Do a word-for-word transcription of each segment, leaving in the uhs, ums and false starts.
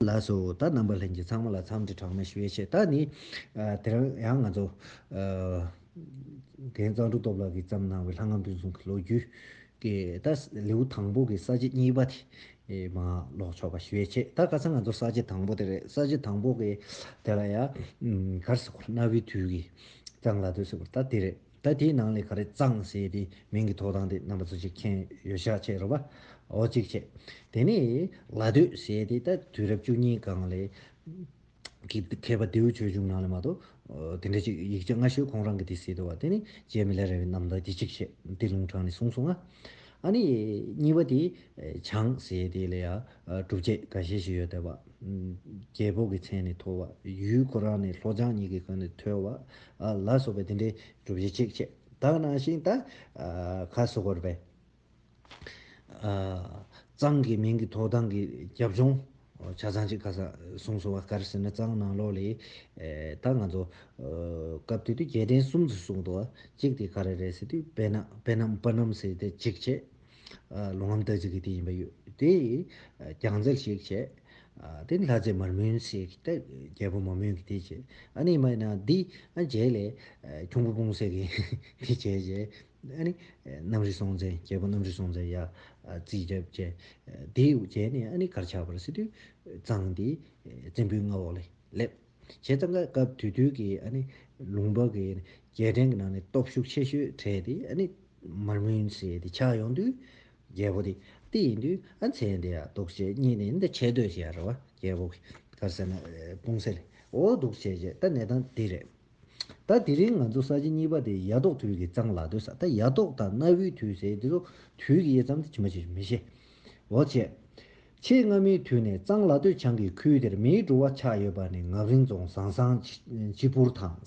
ལགས་སོ། ད་རྣམ་པ་ལྷན་རྒྱས་ཚང་མ་ལ་འཚམས་འདྲི་གྲངས་མེད་ཞུ་ཡས་ཆེ། ད་ནི་ཨ་དེ་རིང་ཡང་ང་ཚོ་ཨ་རྒན་གཙང་ཕྲུག་སྟོབས་ལགས་ཀྱིས་བརྩམས་གནང་བའི་ལྷ་ང་ཕུན་སུམ་གྱི་ལོ་རྒྱུས་ཀྱི་ད་ལེའུ་དང་པོ་གི་ས་བཅད་གཉིས་པ་དེ་མར་ཀློག་ཆོག་པ་ཞུ་ཡས་ཆེ། ད་ཁ་སང་ང་ཚོ་ས་བཅད་དང་པོ་དེ་རེད། ས་བཅད་དང་པོ་གི་དེ་ལ་ཡ་ཨམ་ག་རེ་ཟེར་དགོས་རེད། གནའ་བོའི་དུས་ཀྱི་གཙང་ལ་སྟོད་ཟེར་བ་ད་དེ་རེད། ད་དེའི་ནང་ལས་ག་རེ་གཙང་ཟེར་དེ་མིང་གི་ཐོགས་སྟངས་དེ་རྣམ་པ་ཚོ་ཅིག་མཁྱེན་ཡོད་ཤག་ཆེ་རེད་པ། འོ་གཅིག་བྱས། དེ་ནས་ལ་སྟོད་ཟེར་དེ་ད་དུས་རབས་བཅུ་གཉིས་སྒང་ལས་ཀྱི་མཁས་པ་ལྡེའུ་ཆོས་འབྱུང་ནང་ལས་མ་གཏོགས་ཨ་དེ་འདྲ་ཅིག་ཡིག་ཆ་སྔ་ཤོས་ཁོང་རང་གི་དེ་གཟིགས་འདུག་བ། དེ་ནི་རྗེ་མི་ལ་རས་པའི་རྣམ་ཐར་དེ་གཅིག་བྱས། དེ་ལུང་དྲངས་ནས་གསུངས་སོང་ང་། ཨ་ནི་གཉིས་པ་དེ་ཨ་བྱང་ཟེར་དེ་ལ་ཡ་ཨ་སྒྲུབ་བྱེད་འགའ་ཤས་ཤིག་ཡོད་བསྡད་པ། ཨམ་རྒྱལ་པོ་གི་མཚན་ནས་ཐོབ་པ། ཡུལ་ཁོ་རང་ནས་ལྷོ་བྱང་གཉིས་ཀྱི་སྒང་ནས་ཐོས་པ། ཨ་ལ་སོགས་པའི་དེ་འདྲའི་སྒྲུབ་བྱེད་གཅིག་བྱས། ད་ནང་བཞིན་ད་ཨ་ཁ་སོ་གོར་བས་ཨ་གཙང་གི་མིང་གི་ཐོགས་སྟངས་ཀྱི་རྒྱབ་ལྗོངས་ཆ་ཚང་ཅིག་ཁ་སང་གསུངས་སོང་བ། ག་རེ་ཟེར་ན་གཙང་ནང་ལོགས་ལས་ཨེ་ད་ང་ཚོ་ཨ་སྐབས་དེ་དུས་རྒྱལ་ཕྲན་གསུམ་དུ་གསུངས་འདུག་བ། གཅིག་དེ་ག་རེ་རེད་ཟེར་དུས་པད་ནམ། པད་ནམ་པ་ནམ་ཟེར་དེ་གཅིག་བྱས། ཨ་ལུང་ངམ་སྟག་གཟིག་གི་དེ་ཡིན་པ་ཡོད་དེ། ཨ་རྒྱལ་རྩེ་ཞིག་བྱས། ཨ་དེ་ལྷ་རྩེ་མར་མོན་ཟེར་གི་ད་རྒྱལ་པོ་མར་མོན་གྱི་དེ་བྱས། ཨ་ནི་མ་ཡིན་ན་འདི་ཨ་རྗེས་ལས་ཨ་ཁྱུང་པོ་སྤུངས་ཟེར་གི་དེ་བྱས་བྱས། ཨ་ནི་གནམ་རི་སྲོང་བཙན། རྒྱལ་པོ་གནམ་རི་སྲོང་བཙན་ཡ་ཨ་རྩིས་རྒྱབ་བྱས། དེའི་རྗེས་ནས་ཨ་ནི་ག་རེ་ཆགས་པ་རེད་ཟེར་དུས་གཙང་འདི་བཙན་པོའི་མངའ་འོག་ལ་སླེབས། བྱས་ཙང་ཀ་སྐབས་དེ་དུས་ཀྱི་ཨ་ནི་ལུང་པ་གི་རྒྱལ་ཕྲན་གྱི་ནང་ནས་སྟོབས་ཤུགས་ཆེ་ཤོས་གྲས་དེ་ཨ་ནི་མར་མེ་ཡིན་ཟེར་དེ་ཆགས་ཡོང་དུས། རྒྱལ་པོ་དེ་དེ་ཡིན་དུས་ཨ་མཚན་དེ་ཡ་འདུག་བྱས་གཉིས་ནས་འདི་ཆེ་བསྟོད་བྱས་རེད་བ། རྒྱལ་པོ་གི་ག་རེ་ཟེར་ན་སྤུངས་སེ་ལས་འོ་འདུག་བྱས་བྱས་ད་གནས་སྟངས་དེ་རེད། ད་དེ་རིང་ང་ཚོ་ས་བཅད་གཉིས་པ་དེ་ཡ་ཏོག་དུས་ཀྱི་གཙང་ལ་སྟོད་ས། ད་ཡ་ཏོག་དང་གནའ་བོའི་དུས་ཟེར་དེ་ཚོ་དུས་ཀྱི་དབྱེ་མཚམས་དེ་ཇི་མ་ཇི་བཞིན་མི་ཤེས། འོ་བྱས། ཆེས་སྔ་མའི་དུས་ནས་གཙང་ལ་སྟོད་བྱང་གི་ཁུལ་དེར་མིའི་འགྲོ་བ་ཆགས་ཡོད་པ་ནི་ངག་རིང་རྫོང་ཟང་ཟང་ཅི་ཅི་པུར་དང་།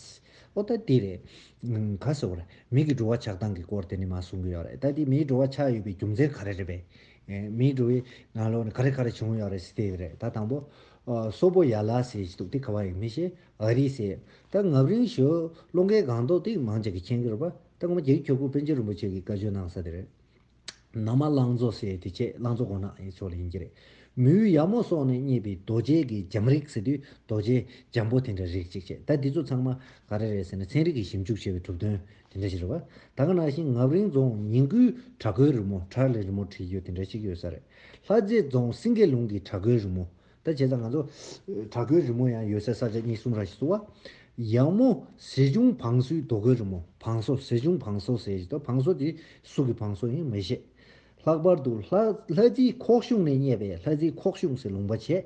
འོ་ད་དེ་རེད། ཨ་ག་ཟེར་བ་རེད། མི་གི་འགྲོ་བ་ཆགས་སྟངས་ཀྱི་སྐོར་དེ་ནི་མ་གསུང་གི་ཡོད་རེད། ད་དེ་མིའི་འགྲོ་བ་ཆགས་ཡོད་པའི་རྒྱུ་མཚན་ག་རེ་རེད་པས། ཨེ་མིའི་འགྲོ་བའི་ནང་ལོགས་ནས་ག་རེ་ག་རེ་བྱུང་ཡོད་རེད་ཟེར་དེ་རེད། ད་དང་པོ་ཨ་སོག་པོ་ཡ་ལ་ཟེར་ཞིག་འདུག་དེ་ག་བ་ཡིན་མི་ཤེས། ཨ་རི་ཟེར། ད་ངག་རིང་ཞོལ་ཀློང་གའི་སྒང་ཏོག་དེ་མང་ཆེ་གི་མཁྱེན་གྱི་རེད་པ། ད་ངོ་མ་རྒྱལ་ཁྱོད་སྐུ་པཎ་ཆེན་རིན་པོ་ཆེ་གིས་བཀའ་ཆོས་གནང་ས་དེ་རེད། ན་མ་བླང་མཛོ་ཟེར་དེ་བྱས་བླང་མཛོ་སྒོ་ནག་ཡིན་ཕྱོགས་ལ་ཡིན་གྱི་རེད། མུའུ་ཡ་མོ་སོགས་ནས་རྙེད་པའི་རྡོ་རྗེ་གི་འཇམ་རིགས་ཟེར་དུས་རྡོ་རྗེ་འཇམ་པོ་དེ་འདྲ་རིགས་གཅིག་བྱས། ད་འདི་ཚོ་ཚང་མ་ག་རེ་རེད་ཟེར་ན་ཚན་རིག་གི་ཞིབ་འཇུག་བྱས་པའི་གྲུབ་དོན་དེ་འདྲ་ཞིག་རེད་བ། ད་ག་ནང་བཞིན་ངག་རིང་རྫོང་ཉིང་ཁུའི་བྲག་བརྐོས་རི་མོ། བྲག་ལ་རི་མོ་བྲིས་རྒྱུ་དེ་འདྲ་ཞིག་ཡོད་ས་རེད། ལྷ་རྩེ་རྫོང་སེང་གེ་ལུང་གི་བྲག་བརྐོས་རི་མོ། ད་བྱས་ཙང་ང་ཚོ་བྲག་བརྐོས་རི་མོ་ཡང་ཡོད་སའི་ས་ཆ་གཉིས་གསུམ་ར་ཞིག་འདུག་བ། ཡ་མོ་ཟས་ཆུང་བང་སོའི་རྡོ་བརྐོས་རི་མོ། བང་སོ། ཟས་ཆུང་བང་སོ་ཟེར་ཞིག་འདུག་བང་སོ་དེ་སུ་གི་བང་སོ་ཡིན་མི་ཤེས། ལྷག་པར་དུ་ལྷ་ལྷ་རྩེའི་ཁོག་གཞུང་ནས་རྙེད་པའི། ལྷ་རྩེའི་ཁོག་གཞུང་ཟེར་ལུང་པ་བྱས།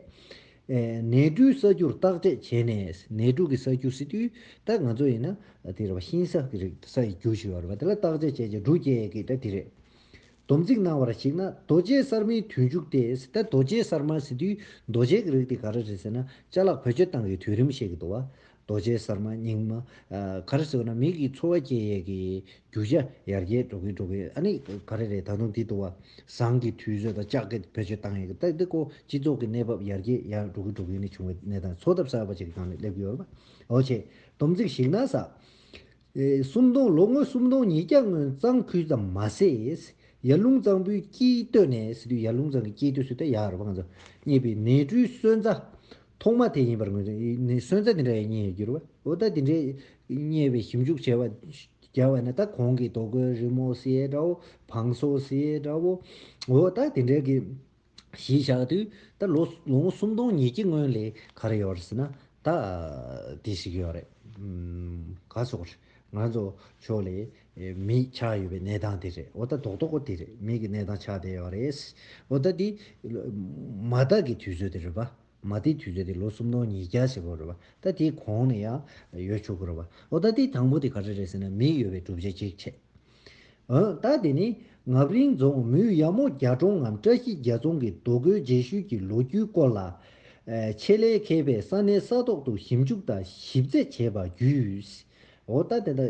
ཨེ་ནས་འབྲུའི་ས་རྒྱུར་བརྟག་དཔྱད་བྱས་ནས། ནས་འབྲུ་གི་ས་རྒྱུ་ཟེར་དུས་ད་ང་ཚོ་ཡིན་ན་དེ་རེད་བ། ཤིང་ས་གི་རིགས་ས་ཡི་རྒྱུ་ཞིག་ཡོད་རེད་བ། དེ་ལ་བརྟག་དཔྱད་བྱས་རྗེས་འབྲུ་སྐྱེ་ཡས་ཀྱི་ད་དེ་རེད། སྡོམ་རྩིས་གནང་བར་གཞིགས་ན་རྡོ་རྗེ་གསར་མའི་དུས་མཇུག་སྟེ། ད་རྡོ་རྗེ་གསར་མ་ཟེར་དུས་རྡོ་རྗེ་གི་རིགས་དེ་ག་རེ་རེད་ཟེར་ན་ཅ་ལག་བེད་སྤྱོད་བཏང་གི་དུས་རིམ་བཤད་ཀྱི་འདུག་བ། རྡོ་རྗེ་གསར་མ་རྙིང་མ། ཨ་ག་རེ་ཟེར་ན་མི་གི་འཚོ་བ་སྐྱེལ་ཡས་ཀྱི་རྒྱུ་ཆ་ཡར་རྒྱས་འགྲོ་གི་འགྲོ་གི། ཨ་ནི་ག་རེ་རེད། ད་དུང་འདི་འདུག་བ། ཟངས་ཀྱི་དུས་ཚོད་དང་ལྕགས་ཀྱི་བེད་སྤྱོད་བཏང་ཡས་ཀྱི་ད་འདི་ཀོ་སྤྱི་ཚོགས་ཀྱི་གནས་བབ་ཡར་རྒྱས་ཡར་འགྲོ་གི་འགྲོ་གི་ནི་བྱུང་བའི་གནས་སྟངས་འཚོ་ཐབས་གསར་པ་ཅིག་གི་སྒང་ནས་སླེབས་ཀྱི་ཡོད་རེད་བ། འོ་བྱས། སྡོམ་རྩིས་གཞིགས་ན་ས། ཨེ་སུམ་སྟོང་། ལོ་ངོ་སུམ་སྟོང་ཉིས་བརྒྱ་སྔོན་གཙང་ཁུལ་ཙམ་མ་ཟད། ཡར་ཀླུང་གཙང་པོའི་དཀྱིལ་སྟོད་ནས་ཟེར་དུས་ཡར་ཀླུང་གཙང་གི་དཀྱིལ་སྟོད་ཟེར་ཏེ་ཡག་རེད་པ། ང་ཚོ་རྙེད་པའི་ནས་འབྲུའི་སོན་རྩ་ཐོག་མ་དེ་ཡིན་པར་ངོས་འཛིན། སོན་རྩ་དེ་འདྲ་ཡང་རྙེད་ཡོད་རྒྱུ་རེད་པ། འོ་ད་དེ་འདྲའི་རྙེད་པའི་ཞིབ་འཇུག་བྱས་པ་བརྒྱབ་པ་ན་ད་གོང་གི་རྡོ་བརྐོས་རི་མོ་ཟེར་འདྲ་བོ། བང་སོ་ཟེར་འདྲ་བོ། འོ་ད་དེ་འདྲའི་གི་གཞི་བཞག་དུས་ད་ལོ་ལོ་ངོ་སུམ་སྟོང་ཉིས་བརྒྱ་སྔོན་ལས་ག་རེ་ཡོད་རེད་ཟེར་ན་ད་དེ་ཞིག་ཡོད་རེད། ཨམ་ག་ཟེར་དགོས་རེད། ང་ཚོ་ཕྱོགས་ལས་མི་ཆགས་ཡོད་པའི་གནས་སྟངས་དེ་རེད། འོ་ད་རྡོག་རྡོག་པོ་དེ་རེད། མི་གི་གནས་སྟངས་ཆགས་བསྡད་ཡོད་རེད། འོ་ད་དེ་མ་དག་གི་དུས་ཚོད་དེ་རེད་པ། མ་དེའི་དུས་ཚོད་དེ་ལོ་སུམ་སྟོང་ཉིས་བརྒྱ་ཟེར་དགོས་རེད་པ། ད་དེའི་གོང་ནས་ཡང་ཡོད་ཆོག་གི་རེད་པ། འོ་ད་དེའི་དང་པོ་དེ་ག་རེ་རེད་ཟེར་ན་མི་ཡོད་པའི་གྲུབ་ཆ་གཅིག་བྱས། འོ་ད་དེ་ནི་ངག་རིང་རྫོང་མུའུ་ཡ་མོ་རྒྱ་གྲོང་ངམ་བཀྲ་ཤིས་རྒྱ་རྫོང་གི་རྡོ་བརྐོས་རྗེས་ཤུལ་གྱི་ལོ་རྒྱུས་སྐོར་ལ། ཨེ་ཆེད་ལས་མཁས་པས་ས་གནས་ས་ཐོག་ཏུ་ཞིབ་འཇུག་དང་ཞིབ་རྩད་བྱས་པ་བརྒྱུད། འོ་ད་དེ་ད་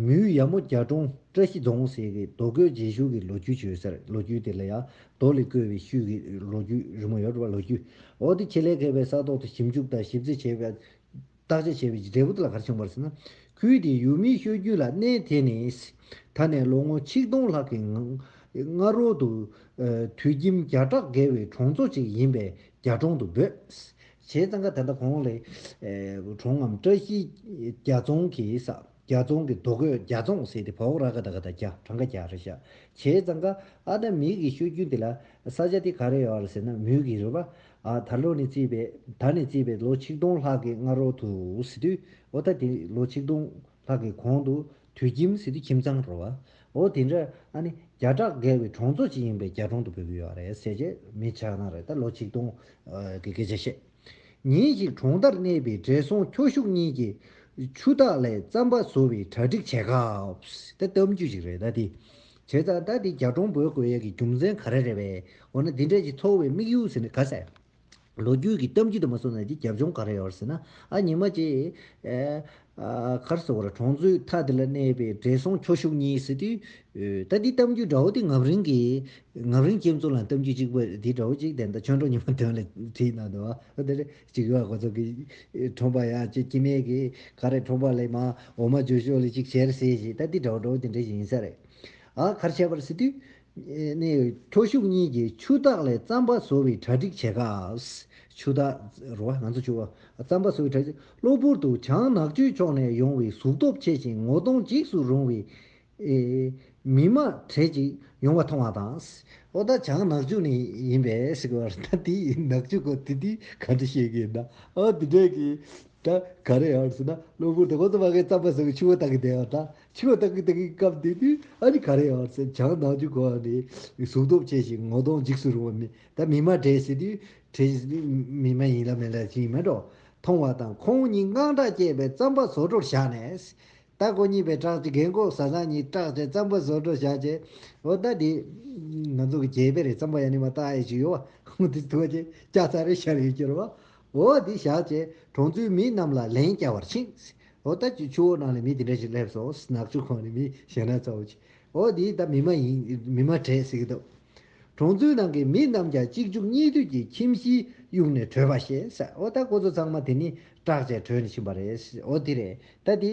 མུའུ་ཡ་མོ་རྒྱ་གྲོང་བཀྲ་ཤིས་རྫོང་ཟེར་གི་རྡོ་བརྐོས་རྗེས་ཤུལ་གྱི་ལོ་རྒྱུས་བྱོས་ཟེར། ལོ་རྒྱུས་དེ་ལ་ཡང་རྡོ་ལས་བརྐོས་པའི་ཤུལ་གྱི་ལོ་རྒྱུས་རི་མོ་ཡོད་རེད་པ། ལོ་རྒྱུས། འོ་དེ་ཆེད་ལས་མཁས་པས་ས་ཐོག་ཏུ་ཞིབ་འཇུག་དང་ཞིབ་རྩད་བྱས་པ། བརྟག་དཔྱད་བྱས་པའི་འབྲས་བུ་དེ་ལ་ག་རེ་བྱུང་བ་རེད་ཟེར་ན། ཁུལ་དེའི་ཡུལ་མིའི་ཤོད་རྒྱུན་ལ་གནས་དེ་ནི་ད་ནས་ལོ་ངོ་ཆིག་སྟོང་ལྷག་གི་སྔ་སྔ་རོལ་དུ་ཨ་དུད་ཁྱིམ་བརྒྱ་ཕྲག་བརྒལ་བའི་གྲོང་ཚོ་ཅིག་ཡིན་པས་ རྒྱ་གྲོང་དུ་འབོད། བྱས་ཙང་ཀ་ད་ལྟ་གོང་ལ་གྲོང་ངམ་བཀྲ་ཤིས་རྒྱ་རྫོང་གི་ས། རྒྱ་རྫོང་གི་རྡོ་བརྐོས་རྒྱ་རྫོང་ཟེར་ཏེ་བ་འོག་ར་ག་ད་ག་ད་རྒྱ་གྲངས་ཀ་རྒྱ་རེད་ཤག་བྱས་ཙང་ཀ་ཨ་ད་མི་གི་ཤོད་རྒྱུན་དེ་ལ་ས་ཆ་དེ་ག་རེ་ཡོད་རེད་ཟེར་ན་མུའུ་གི་རེད་པ། ཨ་ད་ལོ་ནས་བརྩིས་པའི་ད་ནས་བརྩིས་པའི་ལོ་ཆིག་སྟོང་ལྷག་གི་སྔ་རོལ་དུ་ཟེར་དུས་ཨོ་ད་དེ་ལོ་ཆིག་སྟོང་ལྷག་གི་གོང་དུ་དུད་ཁྱིམ་ཟེར་དུས་ཁྱིམ་ཚང་རེད་པ། ཨོ་དེ་འདྲ་ཨ་ནི་བརྒྱ་ཕྲག་བརྒལ་བའི་གྲོང་ཚོ་ཅིག་ཡིན་པའི་རྒྱ་གྲོང་དུ་འབོད་ཀྱི་ཡོད་རེད་ཟེར་བྱས་མི་ཆགས་ན་རེད་ད་ལོ་ཆིག་སྟོང་གི་སྐད་ཆ་བཤད། ཉིན་ཞིག་གྲོང་མཐར་གནས་པའི་བགྲེས་སོང་ཁྱོ་ཤུག་གཉིས་ཀྱིས་ཆུ་སྟག་ལས་རྩམ་པ་བཟོ་བའི་གྲ་སྒྲིག་བྱེད་སྐབས། དེ་གཏམ་རྒྱུད་ཅིག་རེད་ད་དེ། བྱས་ཙང་ད་དེ་རྒྱ་གྲོང་འབོད་དགོས་ཡས་ཀྱི་རྒྱུ་མཚན་ག་རེ་རེད་པས། འོ་ན་འདི་འདྲས་ཀྱི་ཚོར་བའི་དམིགས་ཡུལ་ཟེར་ན་ག་ཟེར། ལོ་རྒྱུས་ཀྱི་གཏམ་རྒྱུད་དུ་མ་སོང་ན་དེ་རྒྱབ་ལྗོངས་ག་རེ་ཡོད་ཟེར་ན་ཨ་ཉི་མ་ཅིག་ཨེ། ཨ་གར་སོ་བར་གྲོང་ཚོའི་མཐའ་དེ་ལ་གནས་པའི་བགྲེས་སོང་ཁྱོ་ཤུག་གཉིས་ཟེར་དུས། ད་འདི་གཏམ་རྒྱུད་འདྲ་བོ་དེ་ངམ་རིང་གི་ངམ་རིང་ཁྱིམ་ཚང་ལ་གཏམ་རྒྱུད་གཅིག་པ་འདི་འདྲ་བོ་གཅིག་དེ་འདྲ་ཆོས་འབྲོག་ཉི་མ་དོན་ལ་བྲིས་གནང་འདུག་ཨ་དེ་རེད་གཅིག་ཡོད་ཁོ་ཚོ་གི་ཁྲོམ་པ་ཡ་གཅིག་སྐྱེ་དམན་གི་ག་རེ་ཁྲོམ་པ་ལས་མ་འོ་མ་འཇོ་ཤོག་ལས་གཅིག་བྱེར་ཟེར་ཞིག་ད་འདི་འདྲ་བོ་འདྲ་བོ་དེ་འདྲ་ཞིག་ཡིན་ས་རེད། ཨ་གར་བྱས་པར་ཟེར་དུས། ནས་ཁྱོ་ཤུག་གཉིས་ཀྱིས་ཆུ་སྟག་ལས་རྩམ་པ་བཟོ་བའི་གྲ་སྒྲིག་བྱེད་སྐབས། ཆུ་སྟག་རོ་ང་ཚོ་ཆུ་བ་རྩམ་པ་བཟོ་བའི་གྲ་སྒྲིག་གློ་བུར་དུ་བྱང་ནག་ཆུའི་ཕྱོགས་ནས་ཡོང་བའི་གཟུགས་སྟོབས་ཆེ་ཞིང་ངོ་གདོང་འཇིགས་སུ་རུང་བའི་མི་མ་བགྲེས་ཅིག་ཡོང་བ་མཐོང་བ་དང་། ཨོ་ད་བྱང་ནག་ཆུ་ནས་ཡིན་པས་ཟེར་གི་བར་ད་དེ་ནག་ཆུ་གོ་དེ་དེ་ག་འདྲ་བཤད་གི་ཡིན་ན་ཨོ་དེ་འདྲས་གི་ད་ག་རེ་ཡོད་ཟེར་ན་གློ་བུར་དུ་ཁོ་ཚོ་མ་གི་རྩམ་པ་བཟོ་གི་ཆུ་བ་བཏང་གི་བསྡད་ཡོད་ད། ཆུ་བ་བཏང་གི་བཏང་གི་སྐབས་དེ་དུས་ཨ་ནི་ག་རེ་ཡོད་ཟེར་བྱང་ནག་ཆུ་གོ་ནི་གཟུགས་སྟོབས་ཆེ་ཞིང་ངོ་གདོང་འཇིགས་སུ་རུང་བ་མི་ད་མི་མ་བགྲེས་ཟེར་དུས་བགྲེས་མི་མ་ཡིན་ལ་མེད་ལ་ཅི་ཡིན་མེད་འགྲོ་མཐོང་བ་དང་ཁོང་གཉིས་དངངས་སྐྲག་སྐྱེས་པའི་རྩམ་པ་བཟོ་འཕྲོར་བཞག་ནས། ད་ཁོ་གཉིས་པའི་སྐྲག་ཅིག་རྒན་གོག་བཟའ་ཚང་གཉིས་སྐྲག་ཅིག་རྩམ་པ་བཟོ་འཕྲོར་བཞག་ཅིག་འོ་ད་དེ་ང་ཚོ་གི་རྒྱལ་པོ་རེད་རྩམ་པ་ཡ་ནི་མ་བཏགས་ཡ་ཞིག་ཡོད་བ་འོ་དེ་ཐུག་ཅིག་སྐྱ་ཚ་རེ་ཤར་ཡོད་ཀྱི་རེད་བ། འོ་དེ་བཞག་ཅིག་གྲོང་ཚོའི་མི་རྣམས་ལ་ལན་བསྐྱལ་བར་ཕྱིན། འོ་ད་ཆུ་ཆུ་བོ་ནང་ལ་མི་དེ་འདྲ་ཞིག་སླེབས་སོང་ནག་ཆུ་ཁོངས་ནས་མི་གཞན་སྣ་ཚོགས་ཅིག་འོ་དེ་ད་མི་མ་ཡིན་མི་མ་བགྲེས་ཟེར་གི་འདུག་གྲོང་ཚོའི་ནང་གི་མི་རྣམས་ཀྱང་གཅིག་མཇུག་གཉིས་མཐུད་ཀྱིས་ཁྱིམ་གཞིས་གཡུགས་ནས་བྲོས་པ་ཞེས་ཟེར། འོ་ད་ཁོ་ཚོ་ཚང་མ་དེ་ནི་སྐྲག་བྱས་བྲོས་ནས་ཕྱིན་པ་རེད། འོ་དེ་རེད་ད་དེ།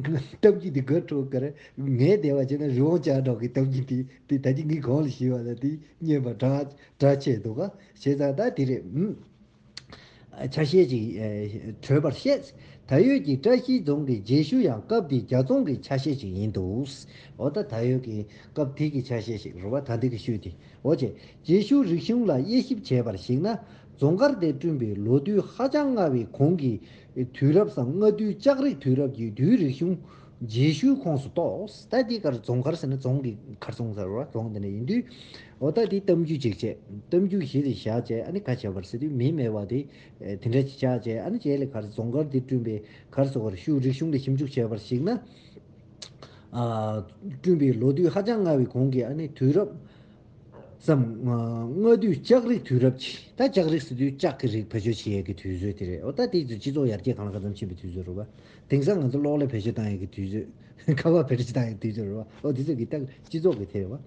གཏམ་རྒྱུད་འདི་ག་འཕྲོ་ག་རེ་ངའི་བདེ་བ་བྱས་ན་རི་བོང་ཅག་འདྲ་གི་གཏམ་རྒྱུད་འདི་དེ་ད་ཅི་ངའི་གོང་ལ་ཞུས་པ་ལ་དེ་སྙན་པ་འདྲ་འདྲ་ཆེ་འདུག་ག་བྱས་ཙང་ད་དེ་རེད། ཆ་ཤས་ཅིག་ཨེ་བྲོས་པར་བཤད། ད་ཡོད་ཀྱི་བཀྲ་ཤིས་རྫོང་གི་རྗེས་ཤུལ་ཡང་སྐབས་དེའི་རྒྱ་རྫོང་གི་ཆ་ཤས་ཅིག་ཡིན་འདུག་འོ་ད་ད་ཡོད་ཀྱི་སྐབས་དེ་གི་ཆ་ཤས་ཤིག་རེད་བ། ད་འདི་གི་ཤུལ་དེ་འོ་ཅེ། རྗེས་ཤུལ་རིག་གཞུང་ལ་དབྱེ་ཞིབ་བྱས་པར་གཞིགས་ན། རྫོང་མཁར་དེ་བསྐྲུན་པའི་ལོ་དུས་ཧ་ཅང་སྔ་བའི་གོང་གི་དུས་རབས་སམ་སྔ་དུས་ལྕགས་རིགས་དུས་རབས་ཀྱི་རྡུལ་རིག་གཞུང་། རྗེས་ཤུལ་ཁོངས་སུ་གཏོགས། ད་འདི་གར་རྫོང་མཁར་ཟེར་ན་རྫོང་གི་མཁར་རྫོང་ཟེར་བ་རྫོང་དེ་འདྲ་ཡིན་དུས། འོ་ད་འདི་གཏམ་རྒྱུད་ཅིག་བྱས། གཏམ་རྒྱུད་གཞི་དེ་བཞག་བྱས་ཨ་ནི་ཁ་བྱས་པར་ཟེར་དུས་མི་མེད་པ་དེ་དེ་འདྲ་ཅིག་ཆགས་བྱས་ཨ་ནི་རྗེས་ལ་གར་རྫོང་མཁར་འདི་བསྐྲུན་པའི་གར་སོ་གར་ཤུལ་རིག་གཞུང་ལ་ཞིབ་འཇུག་བྱས་པར་གཞིགས་ན། བསྐྲུན་པའི་ལོ་དུས་ཧ་ཅང་སྔ་བའི་གོང་གི་ཨ་ནི་དུས་རབས་སམ། སྔ་དུས་ལྕགས་རིགས་དུས་རབས་ཀྱི་ད་ལྕགས་རིགས་ཟེར་དུས་ལྕགས་ཀྱི་རིགས་བེད་སྤྱོད་བྱེད་ཡས་ཀྱི་དུས་ཚོད་དེ་རེད། འོ་ད་དེ་ཚོ་སྤྱི་ཚོགས་ཡར་རྒྱས་གང་ལ་གང་འཚམ་ཕྱིན་པའི་དུས་ཚོད་རེད་བ། དེང་སང་ང་ཚོ་གློག་ཀླད་བེད་སྤྱོད་བཏང་ཡས་ཀྱི་དུས་ཚོད། ཁ་པར་བེད་སྤྱོད་བཏང་ཡས་ཀྱི་དུས་ཚོད་རེད་བ། འོ་དེ་ཚོ་གི་ད་སྤྱི་ཚོགས་ཀྱི་དེ་རེད་བ།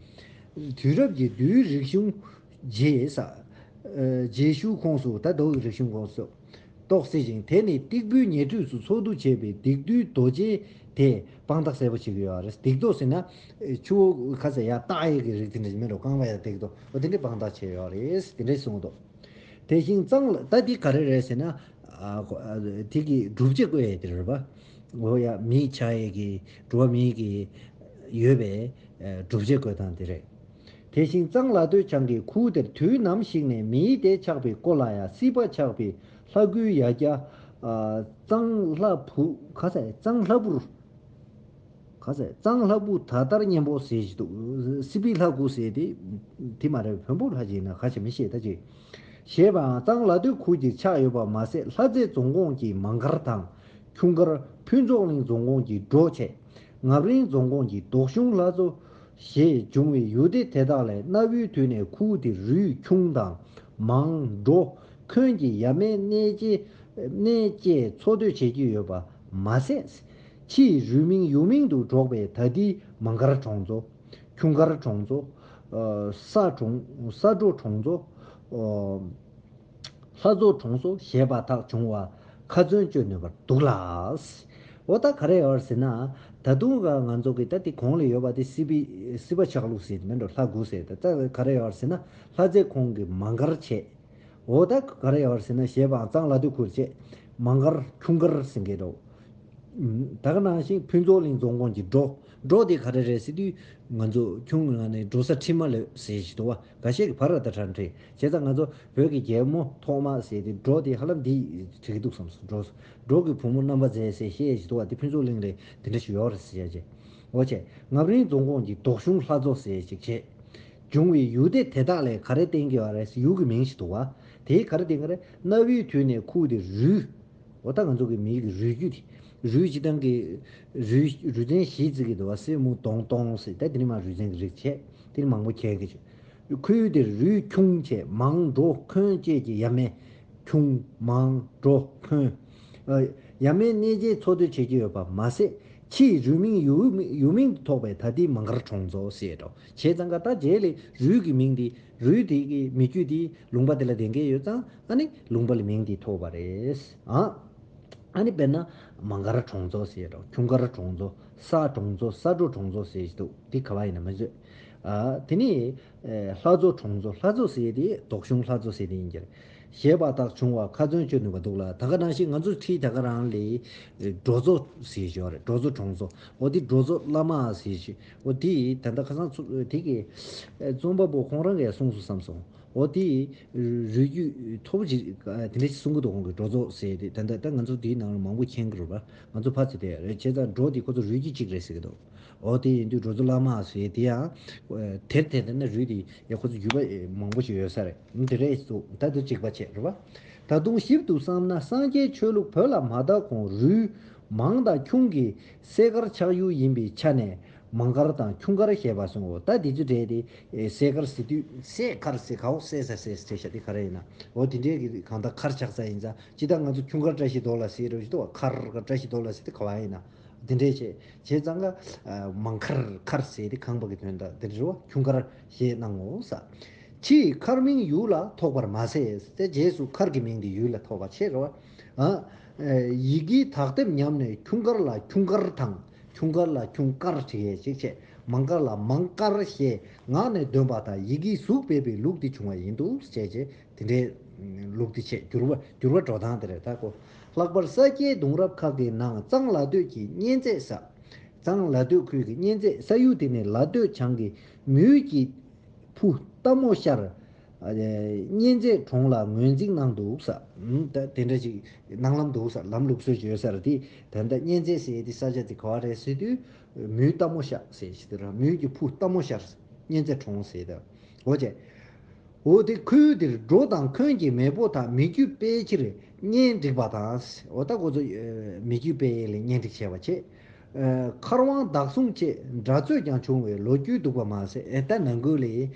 དུས་རབས་ཀྱི་རྡུལ་རིག་གཞུང་རྗེས་ས། རྗེས་ཤུལ་ཁོངས་སུ་ད་མདོ་གི་རིག་གཞུང་ཁོངས་སུ། གཏོགས་སྲིད་ཅིང་དེ་ནི་སྟེགས་བུའི་ཉེ་འཁྲིས་སུ་འཚོ་སྡོད་བྱས་པའི་སྡིག་ཏོའི་རྡོ་རྗེ་དེས་དཔང་རྟགས་གསལ་པོ་བྱེད་ཀྱི་ཡོད་རེད། སྡིག་ཏོ་ཟེར་ན་ཆུ་བོ་ཁ་ཟེར་ཡ་བཏགས་ཡས་ཀྱི་རིགས་དེ་འདྲ་ཞིག་མེད་འགྲོ་རྐང་པ་ཡ་སྡིག་ཏོ་འོ་དེ་འདྲས་དཔང་རྟགས་བྱས་ཡོད་རེད། དེ་འདྲས་གསུངས་འདུག་དེ་བཞིན་གཙང་ལ་ད་འདི་ག་རེ་རེད་ཟེར་ན། དེ་གི་སྒྲུབ་བྱེད་བཀོད་ཡས་དེ་རེད་པ། འོ་ཡ་མི་ཆགས་ཡས་ཀྱི་འགྲོ་བ་མི་གི་ཡོད་པའི་སྒྲུབ་བྱེད་བཀོད་སྟངས་དེ་རེད། དེ་བཞིན་གཙང་ལ་སྟོད་བྱང་གི་ཁུལ་དེར་དུས་ནམ་ཞིག་ནས་མིའི་སྡེ་ཆགས་པའི་སྐོར་ལ་ཡང་སྲིད་པ་ཆགས་པའི་ལྷ་སྐུའི་ཡ་གྱལ། གཙང་ལྷ་བུ་ག་ཟེ་གཙང་ལྷ་བུར། ག་ཟེ་གཙང་ལྷ་བུ་ད་ལྟར་སྙན་པོ་ཟེར་ཞིག་འདུག་སྲིད་པའི་ལྷ་སྐུ་ཟེར་དེ། དེ་མ་རེད་བོན་པོ་ལྷ་ཅིག་ཡིན་ན་ག་ཞིག་མི་ཤེས་ད་ཅིག་ཞེས་པའང་གཙང་ལྷ་སྟོད་ཁུལ་གྱི་ཆགས་ཡོད་པ་མ་ཟད་ལྷ་རྩེ་རྫོང་ཁོངས་ཀྱི་མང་མཁར་དང་། ཁྱུང་མཁར། ཕུན་ཚོགས་གླིང་རྫོང་ཁོངས་ཀྱི་འབྲོག་ཆེ། ངམ་རིང་རྫོང་ཁོངས་ཀྱི་མདོག་གཞུང་ལྷ་མཚོ། ཞེས་འབྱུང་བའི་ཡུལ་སྡེ་དེ་དག་ལས་གནའ་བོའི་དུས་ནས་ཁུལ་དེ་རུས་ཁྱུང་དང་། མང་། འབྲོ། འཁོན་གྱི་ཡབ་མེས་གནས་སྐྱེས་གནས་སྐྱེས་འཚོ་སྡོད་བྱེད་ཀྱི་ཡོད་པ་མ་ཟད། ཕྱིའི་རུས་མིང་ཡུལ་མིང་དུ་འབྲོག་པའི་ད་ལྟའི་མང་མཁར་གྲོང་ཚོ། ཁྱུང་མཁར་གྲོང་ཚོ། ས་གྲོང་ས་འབྲོ་གྲོང་ཚོ། ལྷ་མཚོ་གྲོང་ཚོ་ཞེས་པ་དག་བྱུང་བ་ཁ་ཚོན་གཅོད་ནུས་པར་འདུག་ལ། འོ་ད་ག་རེ་ཡོད་ཟེར་ན། ད་དུང་ག་ང་ཚོ་གི་ད་དེ་གོང་ལ་ཡོད་པ་དེ་སྲིད་པའི་སྲིད་པ་ཆགས་ལུགས་ཟེར་མིན་འགྲོ། ལྷ་དགུ་ཟེར། ད་ད་ག་རེ་ཡོད་ཟེར་ན། ལྷ་རྫས་ཁོང་གི་མ་མགར་བྱས། འོ་ད་ག་རེ་ཡོད་ཟེར་ན། ཞེས་པའང་གཙང་ལ་སྟོད་ཁུལ་བྱས། མ་མགར་ཁྱུང་མགར་ཟེར་མཁན་འགྲོ། ད་ག་ནང་བཞིན་ཕུན་ཚོགས་གླིང་རྫོང་ཁོངས་ཀྱི་འབྲོ། འབྲོ་དེ་ག་རེ་རེད་ཟེར་དུས། ང་ཚོ་ཁྱུང་ལ་ནས་འབྲོ་ས་ཁྲི་མ་ལོད་ཟེར་ཞིག་འདུག་བ། འགའ་ཤས་ཀྱིས་བར་ར་ད་ཁྲ་འཁྲིད། བྱས་ཙང་ང་ཚོ་བོད་ཀྱི་རྒྱལ་མོ་ཐོག་མ་ཟེར་དེ་འབྲོ་དེ་ཧ་ལམ་འདི་བྲིས་ཀྱི་འདུག་བསམ་སོང་། འབྲོ། འབྲོ་གི་བུ་མོ་རྣམ་པ་མཛེས་ཟེར་བཤད་ཞིག་འདུག་བ། དེ་ཕུན་ཚོགས་གླིང་ལ་དེ་འདྲ་ཞིག་ཡོད་རེད་ཟེར་ཡ་བྱས། འོ་བྱས། རྔ་རིང་རྫོང་ཁོངས་ཀྱི་མདོག་གཞུང་ལྷ་མཚོ་ཟེར་ཞིག་བྱས། འབྱུང་བའི་ཡུལ་སྡེ་དེ་དག་ལས་ག་རེ་བསྟན་གྱི་ཡོད་རེད་ཟེར། ཡུལ་གྱི་མིང་ཞིག་འདུག་བ། དེ་ག་རེ་བསྟན་གྱི་རེད། གནའ་བོའི་དུས་ནས་ཁུལ་དེ་རུལ། འོ་ད་ང་ཚོ་གི་མི་ཡི་རུལ་རྒྱུ་དེ། རུལ་སྤྱི་བཏང་གི་རུལ། རུལ་ཚན་བཞི་བརྩི་གི་འདུག་བ། སེ་མུ་དོང་སྟོང་ཟེར། ད་དེ་ནི་མ་རུལ་ཚན་གྱི་རིགས་བྱས། དེ་ནི་མང་པོ་ཁྱེར་གི་བྱས། ཁུལ་དེར་རུལ་ཁྱུང་བྱས། མང་འབྲོ་འཁོན་བཅས་ཀྱི་ཡ་མེད། ཁྱུང་མང་འབྲོ་འཁོན། ཨ། ཡ་མེད་གནས་མཇལ་འཚོ་སྡོད་བྱེད་ཀྱི་ཡོད་པ་མ་ཟད། ཕྱིའི་རུས་མིང་ཡུལ་ཡུལ་མིང་དུ་ཐོགས་པས་ད་ལྟའི་མ་མགར་གྲོང་ཚོ་ཟེར་འགྲོ། བྱས་ཙང་ག་ད་རྗེས་ལ་རུལ་གྱི་མིང་དེ། རུལ་དེ་གི་མི་རྒྱུད་དེ་ལུང་པ་དེ་ལ་ལྡན་གྱི་ཡོད་ཙང་། ཨ་ནི་ལུང་པ་ལ་མིང་དེ་ཐོགས་པ་རེད། ཨ། ཨ་ནི་དཔེར་ན་མ་མགར་གྲོང་ཚོ་ཟེར་འགྲོ། ཁྱུང་མགར་གྲོང་ཚོ། ས་གྲོང་ཚོ། ས་འབྲོ་གྲོང་ཚོ་ཟེར་གྱི་འདུག། དེ་ག་བ་ཡིན་ན་མི་བཟོད། ཨ། དེ་ནི་ལྷ་མཚོ་གྲོང་ཚོ། ལྷ་མཚོ་ཟེར་དེ་མདོག་གཞུང་ལྷ་མཚོ་ཟེར་དེ་ཡིན་གྱི་རེད། ཞེས་པ་དག་བྱུང་བ་ཁ་ཚོན་གཅོད་ནུས་པ་འདུག་ལ། ད་ག་ནང་བཞིན་ང་ཚོ་ཁྲིད་ད་ག་རང་ལས་འབྲོ་མཚོ་ཟེར་ཞོར་རེད། འབྲོ་མཚོ་གྲོང་ཚོ། འོ་དེ་འབྲོ་མཚོ་བླ་མ་ཟེར་ཞིག། འོ་དེ་ད་ལྟ་ཁ་སང་ཚོ་དེ་གི་རྩོམ་པ་པོ་ཁོང་རང་གིས་གསུངས་སོང་བསམ་སོང་། འོ་དེ་རུས་རྒྱུད་མཐོ་པོ་ཅིག་དེ་འདྲ་ཞིག་གསུང་གི་འདུག། ཁོང་གིས་འབྲོ་མཚོ་ཟེར་དེ། ད་ལྟ་ད་ང་ཚོ་དེའི་ནང་ལ་མང་པོ་མཁྱེན་གི་རེད་པ། ང་ཚོ་ཕར་ཚུར་དེ་རེད། བྱས་ཙང་འབྲོ་དེ་ཁོ་ཚོ་རུས་རྒྱུད་གཅིག་རེད་ཟེར་གི་འདུག། འོ་དེ་ཡིན་དུས་འབྲོ་མཚོ་བླ་མ་ཟེར་དེ་ཡང་དེར་དེ་ལྟ་ན་རུས་དེ་ཡང་ཁོ་ཚོ་རྒྱུད་པ་མང་པོ་ཞིག་ཡོད་ས་རེད། དེ་རེད་འདུག། ད་དེ་གཅིག་པ་བྱས་རེད་པ། ད་དུང་ཞིབ་ཏུ་བསམ་ན་སངས་རྒྱས་ཆོས་ལུགས་བོད་ལ་མ་དར་གོང་རུས་མང་དང་ཁྱུང་གི་སྲས་མགར་ཆགས་ཡུལ་ཡིན་པའི་ཆ་ནས་མང་མགར་དང་ཁྱུང་མགར་ཞེས་པ་གསུངས། འོ་ད་དེ་ཚོ་གྲས་དེ་སྲས་མགར་ཟེར་དུས། སྲས་མགར་ཟེར་ག་འོ། སྲས་ས་སྲས་ཟེར་ཤ་དེ་ག་རེ་ཡིན་ན། འོ་དེ་འདྲའི་གི་གང་ལྟར་མགར་ཆགས་ས་ཡིན་ཙང་། ཅི་ལྟར་ང་ཚོ་ཁྱུང་མགར་བཀྲ་ཤིས་རྡོ་ལ་ཟེར་རོ་ཞིག་འདུག་བ། མགར་བཀྲ་ཤིས་རྡོ་ལ་ཟེར་དེ་ག་བ་ཡིན་ན། དེ་འདྲས་བྱས། བྱས་ཙང་ག་མང་མགར། མགར་ཟེར་དེ་ཁང་པ་གི་དོན་དག་དེ་རེད་བ། ཁྱུང་མགར་ཞེས་གནང་ངོ་ཟེར། ཕྱིས་མཁར་མིང་ཡུལ་ལ་ཐོགས་པར་མ་ཟད། དེ་རྗེས་སུ་མཁར་གྱི་མིང་དེ་ཡུལ་ལ་ཐོགས་པ་བྱས་རེད་བ། ཨ། ཡི་གེའི་དག་དེབ་ཉམས་ནས་ཁྱུང་མགར་ལ་ཁྱུང་མགར་དང་། ཁྱུང་མགར་ལ་ཁྱུང་དཀར་བྲིས་ཡས་ཅིག་བྱས། མང་མགར་ལ་མང་དཀར་ཞེས་ངག་ནས་འདོན་པ་དང་། ཡི་གེའི་གཟུགས་སྦས་པའི་ལུགས་འདི་བྱུང་བ་ཡིན་འདུག་ཅེས་བྱས། དེ་འདྲའི་ལུགས་འདི་བྱས། འགྱུར་བ། འགྱུར་བ་འགྲོ་སྟངས་དེ་རེད། ད་ཁོ། ལྷག་པར་ས་སྐྱའི་གདུང་རབས་ཁག་གི་ནང་གཙང་ལ་སྟོད་ཀྱི་གཉན་ཚད་ས། གཙང་ལ་སྟོད་ཁུལ་གྱི་གཉན་ཚད། ས་ཡུལ་དེ་ནི་ལ་སྟོད་བྱང་གི་མུས་ཀྱི་ཕུ་རྟ་མོ་ཤར། ཨ། གཉན་ཚད་གྲོང་ལ་ངོས་འཛིན་གནང་འདུག་ས། ཨུམ། ད་དེ་འདྲ་ཅིག་གནང་ལམ་འདུག་ས། ལམ་ལུགས་སྲོལ་ཅིག་ཡོད་ས་རེད་དེ། ད་ལྟ་གཉན་ཚད་ཟེར་དེ་ས་ཆ་དེ་ག་བ་རེད་ཟེར་དུས། མུས་རྟ་མོ་ཤར་ཟེར་ཞིག་དེ་ར། མུས་ཀྱི་ཕུ་རྟ་མོ་ཤར། གཉན་ཚད་གྲོང་ཟེར་ད། འོ་བྱས། འོ་དེ་ཁུལ་དེར་འབྲོ་དང་འཁོན་གྱི་མེས་པོ་དག་མི་རྒྱུད་སྤེལ་ཕྱིར་གཉེན་བསྒྲིགས་པ་དང་། འོ་ད་ཁོ་ཚོ་མི་རྒྱུད་སྤེལ་ཡས་ལ་གཉེན་སྒྲིག་བྱས་པ་བྱས། མཁར་དབང་བདག་སྲུང་ཆེད་འདྲ་རྩོད་ཀྱང་བྱུང་བའི་ལོ་རྒྱུས་འདུག་པ་མ་ཟད། ཨེ། ད་ནང་ཁུལ་ལ་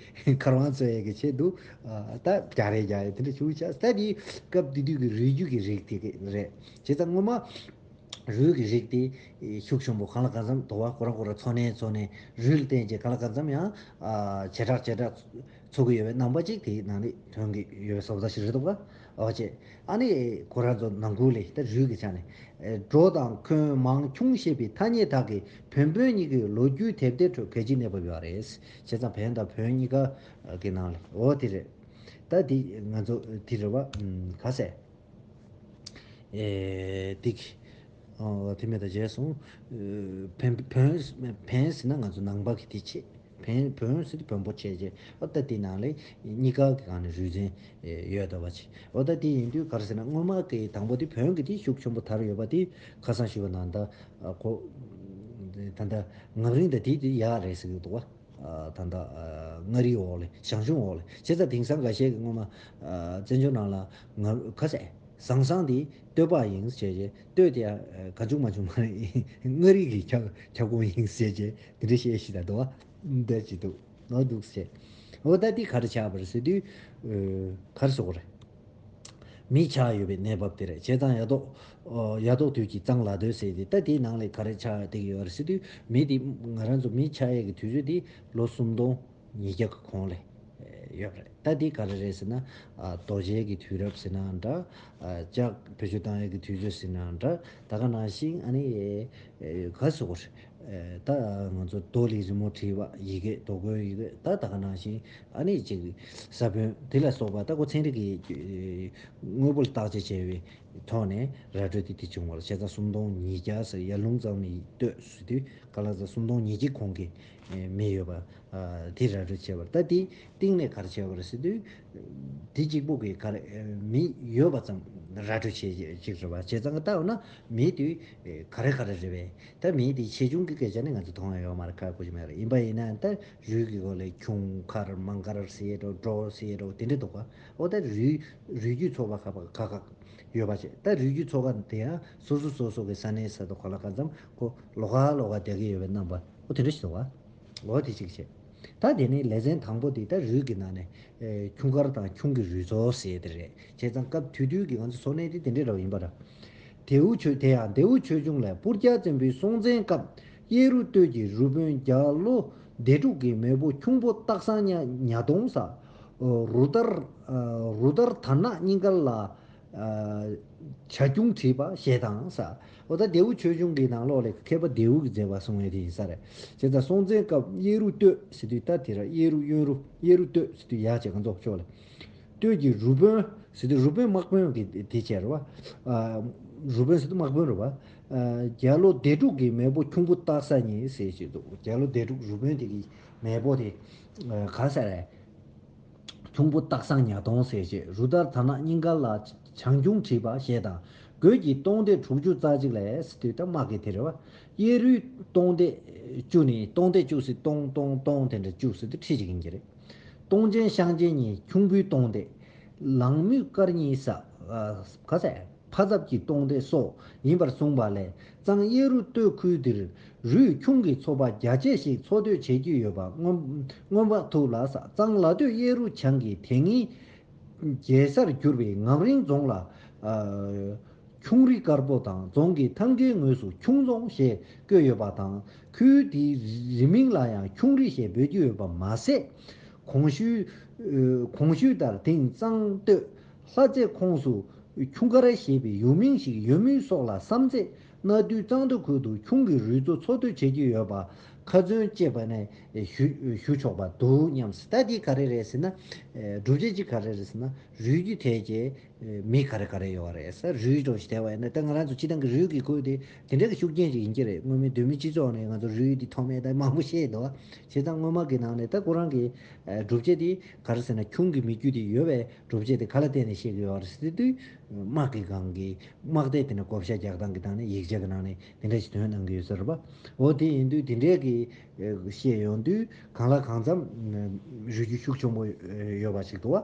མཁར་དབང་རྩོད་ཡས་ཀྱི་ཆེད་དུ། ཨ། ད་རྒྱག་རེས་རྒྱག་ཡས་དེ་འདྲ་བྱུང་བྱས། ད་དེ་སྐབས་དེ་དུས་ཀྱི་རུས་རྒྱུད་ཀྱི་རིགས་དེ་རེད། བྱས་ཙང་སྔོན་མ། རུས་ཀྱི་རིགས་དེ་ཤུགས་ཆེན་པོ་གང་ལ་གང་འཚམ་འདུག་བ། ཁོ་རང་ཁོ་རང་འཚོ་གནས་འཚོ་གནས་རུས་ལ་བརྟེན་བྱས་གང་ལ་གང་འཚམ་ཡང་། ཨ། བྱེ་བྲག་བྱེ་བྲག་འཚོ་གི་ཡོད་པའི་རྣམ་པ་ཅིག་དེའི་ནང་ནས་ཐོན་གྱི་ཡོད་པའི་བཟོ་ལྟ་ཞིག་རེད་འདུག་བ། འོ་བྱས། ཨ་ནི་ཁོ་རང་ཚོ་ནང་ཁུལ་ལ་ད་རུས་ཀྱི་ཆ་ནས། ཨེ། འབྲོ་དང་འཁོན་མང་ཁྱུང་ཞེས་པའི་ཐ་སྙད་དག་གིས་བན་བོན་གཉིས་ཀྱི་ལོ་རྒྱུས་དེབ་ཐེར་ཁྲོད་གལ་ཆེའི་གནས་བབ་ཡོད་རེད། བྱས་ཙང་བན་དང་བོན་གཉིས་ཀ་གི་ནང་ལ། འོ་དེ་རེད། ད་དེ་ང་ཚོ་དེ་རེད་བ། ཨུམ། ག་ཟེར། ཨེ། ཏིག། ཨོ། དེ་མེད་ད་བྱས་སོང་། ཨེ། བན་བོན་བན་ཟེར་ན་ང་ཚོ་ནང་པ་གི་དེ་བྱས། བན་བོན་ཟེར་དུས་བོན་པོ་བྱས་བྱས། ཨོ་ད་དེ་ནང་ལས་གཉིས་ཀ་གི་སྒང་ནས་རུས་ཚན་ཡོད་ད་བ་བྱས། ཨོ་ད་དེ་ཡིན་དུས་ག་རེ་ཟེར་ན། སྔོན་མ་གི་དང་པོ་དེ་བོན་གི་དེ་ཤུགས་ཆེན་པོ་དར་ཡོད་པ་དེ་ཁ་སང་ཞུས་པ་ནང་ད། ཨ། ཁོ། ད་ད་རྔ་རིང་ད་དེ་དེ་ཡག་རེད་ཟེར་གི་འདུག་བ། ཨ། ད་ལྟ། ཨ། མངའ་རིས་འོག་ལ། ཞང་ཞུང་འོག་ལ། བྱས་ཙང་དེང་སང་འགའ་ཤས་ཀྱིས་སྔོན་མ། ཨ། བཙན་བྱོལ་ནང་ལ་ང་ཁ་ཟས་བཟང་བཟང་དེ་སྟོད་པ་ཡིན་ཟེར་བྱས། སྟོད་དེ་ཡང་གང་བྱུང་མ་བྱུང་མ་རེད། མངའ་རིས་ཀྱི་ཁྱབ་ཁྱབ་ཁོངས་ཡིན་ཟེར་བྱས། དེ་འདྲ་བཤད་ཤེས་ད་འདུག་བ། འདི་ཅི་འདུག་ནོར་འདུག་ཟེར། འོ་ད་དེ་ག་རེ་ཆགས་པ་རེད་ཟེར་དུས། ཨ། ག་རེ་ཟེར་དགོས་རེད། མི་ཆགས་ཡོད་པའི་གནས་བབ་དེ་རེད། བྱས་ཙང་ཡ་ཐོག། ཨོ། ཡ་ཐོག་དུས་ཀྱི་གཙང་ལ་སྟོད་ཟེར་དེ། ད་དེའི་ནང་ལས་ག་རེ་ཆགས་བསྡད་ཀྱི་ཡོད་རེད་ཟེར་དུས། མི་དེ་ང་རང་ཚོ་མི་ཆགས་ཡས་ཀྱི་དུས་ཚོད་དེ་ལོ་སུམ་སྟོང་ཉིས་བརྒྱ་གི་གོང་ལ་ཡོད་པ་རེད། ད་དེ་ག་རེ་རེད་ཟེར་ན། ཨ། རྡོ་གཅལ་གྱི་དུས་རབས་ཟེར་ནའང་འདྲ། ཨ། ལྕགས་བེད་སྤྱོད་བཏང་ཡས་ཀྱི་དུས་ཚོད་ཟེར་ནའང་འདྲ། ད་ག་ནང་བཞིན་ཨ་ནི། ཨེ། ག་རེ་ཟེར་དགོས་རེད། ད་ང་ཚོ་རྡོ་ལས་རི་མོ་བྲིས་པ་ཡི་གེ་རྡོ་བརྐོས་ཡི་གེ་ད་ད་ག་ནང་བཞིན་ཨ་ནི་ཅིག་ས་བོན་དེ་ལ་སོགས་པ་ད་ཁོ་ཚན་རིག་གི་དངོས་པོ་ལ་བརྟག་དཔྱད་བྱས་པའི་ཐོག་ནས་ར་སྤྲོད་དེ་དེ་བྱུང་བ་ལ་བྱས་ཙང་སུམ་སྟོང་ཉིས་བརྒྱ་ཟེར་ཡར་ཀླུང་གཙང་མའི་སྟོད་ཟེར་དུས་ག་ལ་ཙང་སུམ་སྟོང་ཉིས་བརྒྱ་གོང་གི་མི་ཡོད་པ། དེ་ར་སྤྲོད་བྱས་པ་ད་དེ་སྟེང་ནས་ག་རེ་བྱས་པ་རེད་ཟེར་དུས། དེ་གཅིག་པོ་གི་ག་རེ་མི་ཡོད་པ་ཙམ་ར་སྤྲོད་བྱེད་ཅིག་རེད་བ། བྱས་ཙང་ལྟ་བ་ན་མི་དེ་ག་རེ་ག་རེ་རེད་བས། ད་མི་དེ་ཆེ་ཆུང་གི་སྐད་ཆ་ནི་ང་ཚོ་མཐོང་ཡ་ཡོད་མ་རེད། ཁག་པོ་ཞིག་མ་རེད། ཡིན་པ་ཡིན་ན་ད་རུས་ཀྱི་སྐོར་ལས་ཁྱུང་མཁར་མང་མཁར་ཟེར་འགྲོ་འབྲོག་ཟེར་འགྲོ་དེ་འདྲ་འདུག་ག་འོ་ད་རུས་རུས་རྒྱུད་ཚོགས་པ་ཁག་ཁག་ཡོད་པ་བྱས། ད་རུས་རྒྱུད་ཚོགས་པ་དེ་ཡང་སོ་སོ་སོ་སོ་གི་ས་གནས་ས་ཐོག་ག་ལ་ག་ཙམ་ཁོ་ལོགས་ཀ་ལོགས་ཀ་བསྡད་ཀྱི་ཡོད་པའི་རྣམ་པ་འོ་དེ་འདྲ་ཞིག་འདུག་ག་འོ་དེ་གཅིག་བྱས། ད་དེ་ནས་ལེ་ཚན་དང་པོ་དེ་ད་རུས་ཀྱི་ནང་ནས་ཨེ་ཁྱུང་དཀར་དང་ཁྱུང་གི་རུས་ཚོགས་ཟེར་དེ་རེད། བྱས་ཙང་སྐབས་དེ་དུས་ཀྱི་ང་ཚོ་འཚོ་གནས་དེ་དེ་འདྲའི་འདྲ་བོ་ཡིན་པ་འདྲ། དེའུ་ཆོས་དེ་ཡང་དེའུ་ཆོས་འབྱུང་ལས་སྤུར་རྒྱལ་བཙན་པོའི་སྲོང་བཙན་སྐབས་གཡས་རུ་སྟོད་ཀྱི་རུས་དཔོན་རྒྱ་ལོ་སྡེ་དྲུག་གི་མེས་པོ་ཁྱུང་པོ་སྟག་ཚང་ཉ་ཉ་གདོང་ས། རུ་དར་རུ་དར་དར་ནག་སྙིང་དཀར་ལ། བྱ་ཁྱུང་བྲིས་པ་ཞེས་དང་ས། འོ་ད་དེའུ་ཆོས་འབྱུང་གི་ནང་ལོགས་ལས་མཁས་པ་དེའུ་གི་མཛད་པ་གསུང་ཡས་དེ་ཡིན་ས་རེད། བྱས་ཙང་སྲོང་བཙན་སྐབས་གཡས་རུ་སྟོད་ཟེར་དུས་ད་དེ་ར་གཡས་རུ་གཡོན་རུ་གཡས་རུ་སྟོད་ཟེར་དུས་ཡག་བྱས་ང་ཚོ་ཕྱོགས་ལ། སྟོད་ཀྱི་རུས་དཔོན་ཟེར་དུས་རུས་དཔོན་དམག་དཔོན་གྱི་དེ་བྱས་རེད་བ། རུས་དཔོན་ཟེར་དུས་དམག་དཔོན་རེད་བ། རྒྱ་ལོ་སྡེ་དྲུག་གི་མེས་པོ་ཁྱུང་པོ་སྟག་ཚང་ཉིད་ཟེར་བྱས་འདུག་རྒྱ་ལོ་སྡེ་དྲུག་རུས་དཔོན་དེ་གི་མེས་པོ་དེ་ག་ས་རེད། ཁྱུང་པོ་སྟག་ཚང་ཉ་གདོང་ཟེར་བྱས་རུ་དར་དར་ནག་སྙིང་དཀར་ལ་བྱང་ཁྱུང་བྲིས་པ་ཞེས་དང་། རྒོད་ཀྱི་སྟོང་སྡེ་དྲུག་ཅུ་རྩ་གཅིག་ལས་ཟེར་དུས་ད་དམག་གི་དེ་རེད་བ། གཡས་རུའི་སྟོང་སྡེ་བཅུ་ནི་སྟོང་སྡེ་བཅུ་ཟེར་སྟོང་སྟོང་སྟོང་དེ་འདྲ་བཅུ་ཟེར་དུས་ཁྲི་གཅིག་ཡིན་གྱི་རེད། སྟོང་ཆེན་ཤངས་ཆེན་གཉིས་ཁྱུང་པོའི་སྟོང་སྡེ། ལང་མོས་དཀར་གཉིས་ས། ག་ས། ཕ་ཚབ་ཀྱི་སྟོང་སྡེ་སོགས་ཡིན་པར་གསུངས་པ་ལས་གཙང་གཡས་རུ་སྟོད་ཁུལ་འདིར་རུས་ཁྱུང་གི་ཚོགས་པ་རྒྱ་ཆེ་ཞིག་འཚོ་སྡོད་བྱེད་ཀྱི་ཡོད་པ་མངོན་མངོན་པ་ཐུབ་ལ་ས། གཙང་ལ་སྟོད་གཡས་རུ་བྱང་གི་དེ་སྔའི་རྒྱལ་སར་གྱུར་པའི་ངམ་རིང་རྫོང་ལ། ཁྱུང་རི་དཀར་པོ་དང་རྫོང་གི་ཐང་གའི་ངོས་སུ་ཁྱུང་རྫོང་ཞེས་བཀོད་ཡོད་པ་དང་ཁུལ་དེའི་རི་མིང་ལ་ཡང་ཁྱུང་རི་ཞེས་འབོད་ཀྱི་ཡོད་པ་མ་ཟད། གོང་ཞུས་གོང་ཞུས་ལྟར་དེང་གཙང་སྟོད་ལྷ་རྩེ་ཁོངས་སུ་ཁྱུང་དཀར་ཞེས་པའི་ཡུལ་མིང་ཞིག་ཡོད་མུས་སོགས་ལ་བསམ་ཚེ་གནའ་དུས་གཙང་སྟོད་ཁུལ་དུ་ཁྱུང་གི་རུས་གཙོ་འཚོ་སྡོད་བྱེད་ཀྱི་ཡོད་པ་ཁ་ཚོན་བཅད་པ་ནས་ཞུ་ཞུ་ཆོག་པ་འདུག་སྙམ། ད་འདི་ག་རེ་རེད་ཟེར་ན། སྒྲུབ་བྱེད་ཅིག་ག་རེ་རེད་ཟེར་ན་རུས་རྒྱུད་ཐད་ཀྱི་མི་ག་རེ་ག་རེ་ཡོད་རེད་ཟེར་རུས་འགྲོ་ཞིག་བལྟས་པ་ཡིན་ན་ད་ང་རང་ཚོ་སྤྱི་བཏང་གི་རུས་ཀྱི་ཁུལ་དེ་དེ་འདྲ་གི་ཤུགས་རྐྱེན་ཞིག་ཡིན་གྱི་རེད། སྔོན་མའི་བོད་མི་སྤྱི་ཚོགས་ནས་ང་ཚོ་རུས་དེ་ཐོགས་མེད་ད་མང་པོ་བཤད་འདུག་བྱས་ཙང་སྔོན་མ་གི་ནང་ནས་ད་ཁོ་རང་གི་སྒྲུབ་བྱེད་དེ་ག་རེ་ཟེར་ན་ཁྱུང་གི་མི་རྒྱུད་དེ་ཡོད་པའི་སྒྲུབ་བྱེད་དེ་ག་ལ་བརྟེན་ནས་བཤད་ཀྱི་ཡོད་རེད་ཟེར་དུས་དམག་གི་སྒང་གི་དམག་སྡེ་དེ་ནས་བགོ་བཤའ་རྒྱག་སྟངས་ཀྱི་སྟེང་ནས་ཡིག་ཆ་གི་ནང་ནས་དེ་འདྲ་ཞིག་ཐོན་གནང་གི་ཡོད་ཟེར་བ། འོ་དེ་ཡིན་དུས་དེ་འདྲའི་གི་བཤད་ཡོང་དུས་གང་ལ་གང་འཚམ་རུས་རྒྱུད་ཤུགས་ཆེན་པོ་ཡོད་པ་ཞིག་འདུག་བ།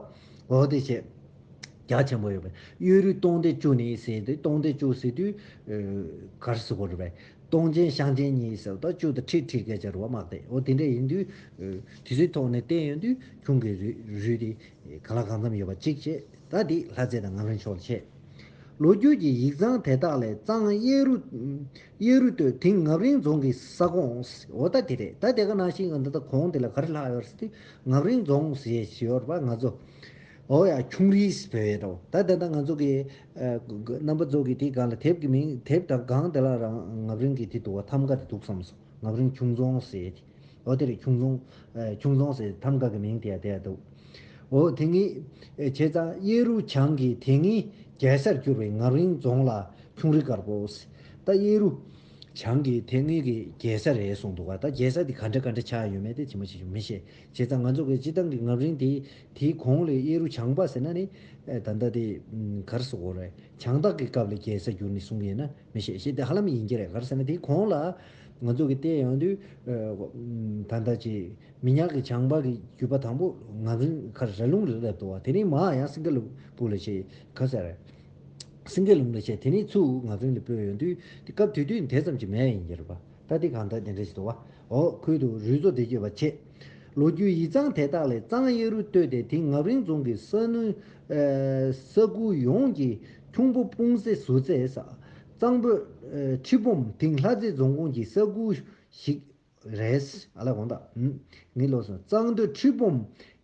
འོ་དེ་བྱས། རྒྱ་ཆེན་པོ་ཡོད་པས་གཡས་རུའི་སྟོང་སྡེ་བཅུ་ནི་ཟེར་དུས་སྟོང་སྡེ་བཅུ་ཟེར་དུས་གར་སུ་གོ་རུ་བས་སྟོང་ཆེན་ཤངས་ཆེན་གཉིས་ཟེར་ད་བཅུ་དང་ཁྲི་ཁྲི་སྐད་ཆ་རུ་བ་དམག་སྡེ་འོ་དེ་འདྲ་ཡིན་དུས་དུས་ཚོད་ཐོག་ནས་བལྟས་ཡོང་དུས་ཁྱུང་གི་རུས་རུས་དེ་གང་ལ་གང་འཚམ་ཡོད་པ་གཅིག་བྱས། ད་འདི་ལྷ་རྩེ་དང་ངམ་རིང་ཕྱོགས་ལ་བྱས། ལོ་རྒྱུས་ཀྱི་ཡིག་ཚང་དེ་དག་ལས་གཙང་གཡས་རུ་གཡས་རུ་སྟོད་དེང་ངམ་རིང་རྫོང་གི་ས་ཁོངས་འོ་ད་དེ་རེད། ད་དེ་ག་ནང་བཞིན་ང་འདི་ད་གོང་དེ་ལ་ག་རེ་ལྷག་ཡོད་ཟེར་དུས་ངམ་རིང་རྫོང་ཟེར་ཞེས་ཡོད་རེད་པ། ང་ཚོ་འོ་ཡ་ཁྱུང་རིས་བོད་ཡོད་རོ། ད་ད་ད་ང་ཚོ་གི་རྣམ་པ་ཚོ་གི་དེ་སྒང་ལ་དེབ་ཀྱི་མིང་དེབ་དང་སྒང་དེ་ལ་རང་ངམ་རིང་གི་དེ་འདུག་བ། ཐམ་ག་དེ་འདུག་བསམ་སོང་། ངམ་རིང་ཁྱུང་རྫོང་ཟེར་དེ། འོ་དེ་རེད། ཁྱུང་རྫོང་། ཨ་ཁྱུང་རྫོང་ཟེར་ཐམ་ག་གི་མིང་དེ་ཡང་དེ་ཡང་འདུག་འོ་དེ་ངེས་བྱས་ཙང་གཡས་རུ་བྱང་གི་དེ་ངེས་རྒྱལ་སར་གྱུར་པའི་ངམ་རིང་རྫོང་ལ་ཁྱུང་རི་དཀར་པོ་ཟེར། ད་གཡས་རུ་བྱང་གི་དེ་ངེས་ཀྱི་རྒྱལ་ས་རེད་གསུངས་འདུག་ག་ད་རྒྱལ་ས་དེ་ག་འདྲ་ག་འདྲ་ཆགས་ཡོད་མེད་དེ་ཇི་མ་ཇི་བཞིན་མི་ཤེས། བྱས་ཙང་ང་ཚོ་གི་སྤྱི་བཏང་གི་ངམ་རིང་དེ་དེའི་གོང་ལས་གཡས་རུ་བྱང་པ་ཟེར་ན་ནི་ད་ལྟ་དེ་གར་སོ་གོ་རེད། བྱང་སྟག་གི་སྐབས་ལ་རྒྱལ་ས་གྱུར་ནས་གསུང་གི་ཡིན་ན། མི་ཤེས་ཤེས་དེ་ཧ་ལམ་ཡིན་གྱི་རེད། ག་རེ་ཟེར་ན་དེའི་གོང་ལ་ང་ཚོ་གི་བལྟས་ཡོང་དུས་ད་ལྟ་ཅི་མི་ཉག་གི་བྱང་པ་གི་རྒྱུད་པ་དང་པོ་ངམ་རིང་ཁར་ར་ལུང་ལ་སླེབས་འདུག་བ། དེ་ནས་མ་ཡང་སིང་ག་ལུ་པུ་ལ་ཆེ་ག་ཟེར་རེད། སིང་ག་ལུང་ལ་ཆེ་དེ་ནས་ཚུར་ངམ་རིང་ལ་སྤོས་ཡོང་དུས་དེ་སྐབས་དུས་དུས་དེ་ཙམ་གྱི་མེད་ཡིན་གྱི་རེད་པ། ད་དེ་གང་ལྟར་དེ་འདྲ་ཞིག་འདུག་བ། འོ་ཁུལ་དུ་རུས་གཙོ་དེ་བརྗོད་པ་ཆེ། ལོ་རྒྱུས་ཡིག་ཚང་དེ་དག་ལས་གཙང་གཡས་རུ་སྟོད་དེ་དེང་ངམ་རིང་རྫོང་གི་ས་ནུ། ས་ཁུལ་ཡོངས་ཀྱི་ཁྱུང་པོ་སྤུངས་སེ་ཟུར་རྩེ་ས། གཙང་པོ། ཁྲི་སྦོམ་དེང་ལྷ་རྩེ་རྫོང་ཁོངས་ཀྱི་ས་ཁུལ་ཞིག་རེད། ཨ་ལ་དགོངས་དག་ངའི་ལོ་སོང་གཙང་སྟོད་ཁྲི་སྦོམ་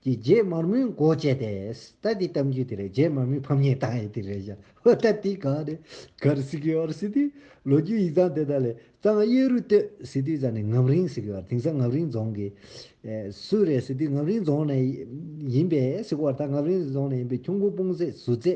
དེ་རྗེ་མར་མེའི་མགོ་བཅད་དེ། ད་དེ་གཏམ་རྒྱུད་དེ་རེད། རྗེ་མར་མེ་ཕམ་ཉེས་བཏང་ཡས་དེ་རེད་ཤག་འོ་ད་དེ་ག་རེ་ག་རེ་ཟེར་གི་ཡོད་རེད་ཟེར་དུས། ལོ་རྒྱུས་ཡིག་ཚང་དེ་དག་ལས་གཙང་གཡས་རུ་སྟོད་ཟེར་དུས་ཙང་ནས་ངམ་རིང་ཟེར་གི་ཡོད་རེད། དེང་སང་ངམ་རིང་རྫོང་གི་ཨེ་སུ་རེད་ཟེར་དུས། ངམ་རིང་རྫོང་ནས་ཡིན་པས་ཟེར་གི་ཡོད་རེད། ད་ངམ་རིང་རྫོང་ནས་ཡིན་པའི་ཁྱུང་པོ་སྤུངས་རྩེ་ཟུང་རྩེ།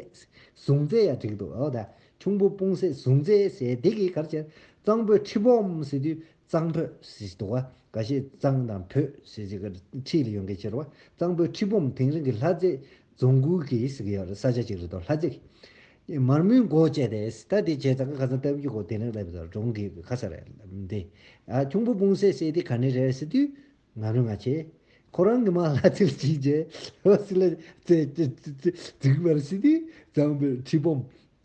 ཟུང་རྩེ་ཡང་འགྲིག་འདུག་འོ་ད་ཁྱུང་པོ་སྤུངས་རྩེ་ཟུང་རྩེ་ཟེར་དེ་གི་ག་རེ་བྱས། གཙང་པོའི་ཁྲི་སྦོམ་ཟེར་དུས། གཙང་པོ་ཟེར་འདུག་བ། འགའ་ཤས་གཙང་དང་པོ་ཟེར་ཅིག་གི་ཁྲི་ལ་ཡོང་གི་ཕྱིར་བ། གཙང་པོའི་ཁྲི་སྦོམ་དེང་རིང་གི་ལྷ་རྩེ་རྫོང་ཁུལ་གྱི་ཟེར་གྱི་ཡོད་རེད། ས་ཆ་ཅིག་རེད་དོ། ལྷ་རྩེ་གི་མར་མེའི་མགོ་བཅད་དེ། ད་དེ་བྱས་ཙང་ཁ་སང་གཏམ་རྒྱུད་གོ་དེ་ནས་སླེབས་དོ། གྲོང་གི་ཁ་ས་རེད་འདི། ཨ་ཁྱུང་པོ་སྤུངས་རྩེ་ཟེར་དེ་ག་ནས་རེད་ཟེར་དུས། ང་རང་ང་ཆེ། ཁོ་རང་གི་མ་ལྷ་རྩེ་ལ་ཅིག་བྱས། ཨོ་སི་ལ་རྩེ་རྩེ་རྩེ་རྩེ་རྩེ་མར་ཟེར་དུས། གཙང་པོའི་ཁྲི་སྦོམ།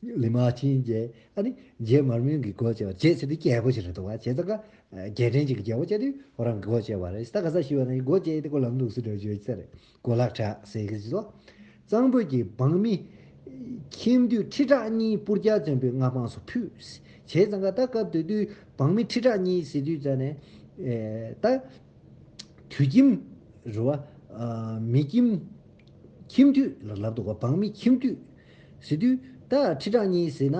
ལི་མ་ཆིན་བྱས། ཨ་ནི་རྗེ་མར་མེ་གི་མགོ་བཅད་པ། རྗེ་ཟེར་དུས་རྒྱལ་པོ་ཞིག་རེད་འདུག་བ། བྱས་ཙང་ཀ་རྒྱལ་ཕྲན་ཅིག་གི་རྒྱལ་པོ་བྱས་དུས་ཁོ་རང་གི་མགོ་བཅད་པ་རེད། ད་ག་ས་ཞུ་བ་ན་མགོ་བཅད་དེ་ཁོ་ལམ་ལུགས་སུ་འགྲོ་བརྗོད་ཅིག་ས་རེད། མགོ་ལག་བྲག་ཟེར་གི་ཟེར་ལོ། གཙང་པོ་གི་འབངས་མི་ཁྱིམ་དུད་ཁྲི་ཕྲག་གཉིས་སྤུར་རྒྱལ་བཙན་པོའི་མངའ་འབངས་སུ་ཕུད། བྱས་ཙང་ཀ་ད་སྐབས་དེ་དུས་འབངས་མི་ཁྲི་ཕྲག་གཉིས་ཟེར་དུས་ཙ་ནས་ཨེ་ད། དུད་ཁྱིམ་རེད་བ། ཨ་མི་ཁྱིམ། ཁྱིམ་དུད་ལ་ལབ་འདུག་ག་འབངས་མི་ཁྱིམ་དུད་ཟེར་དུས། ད་ཁྲི་ཕྲག་གཉིས་ཟེར་ན།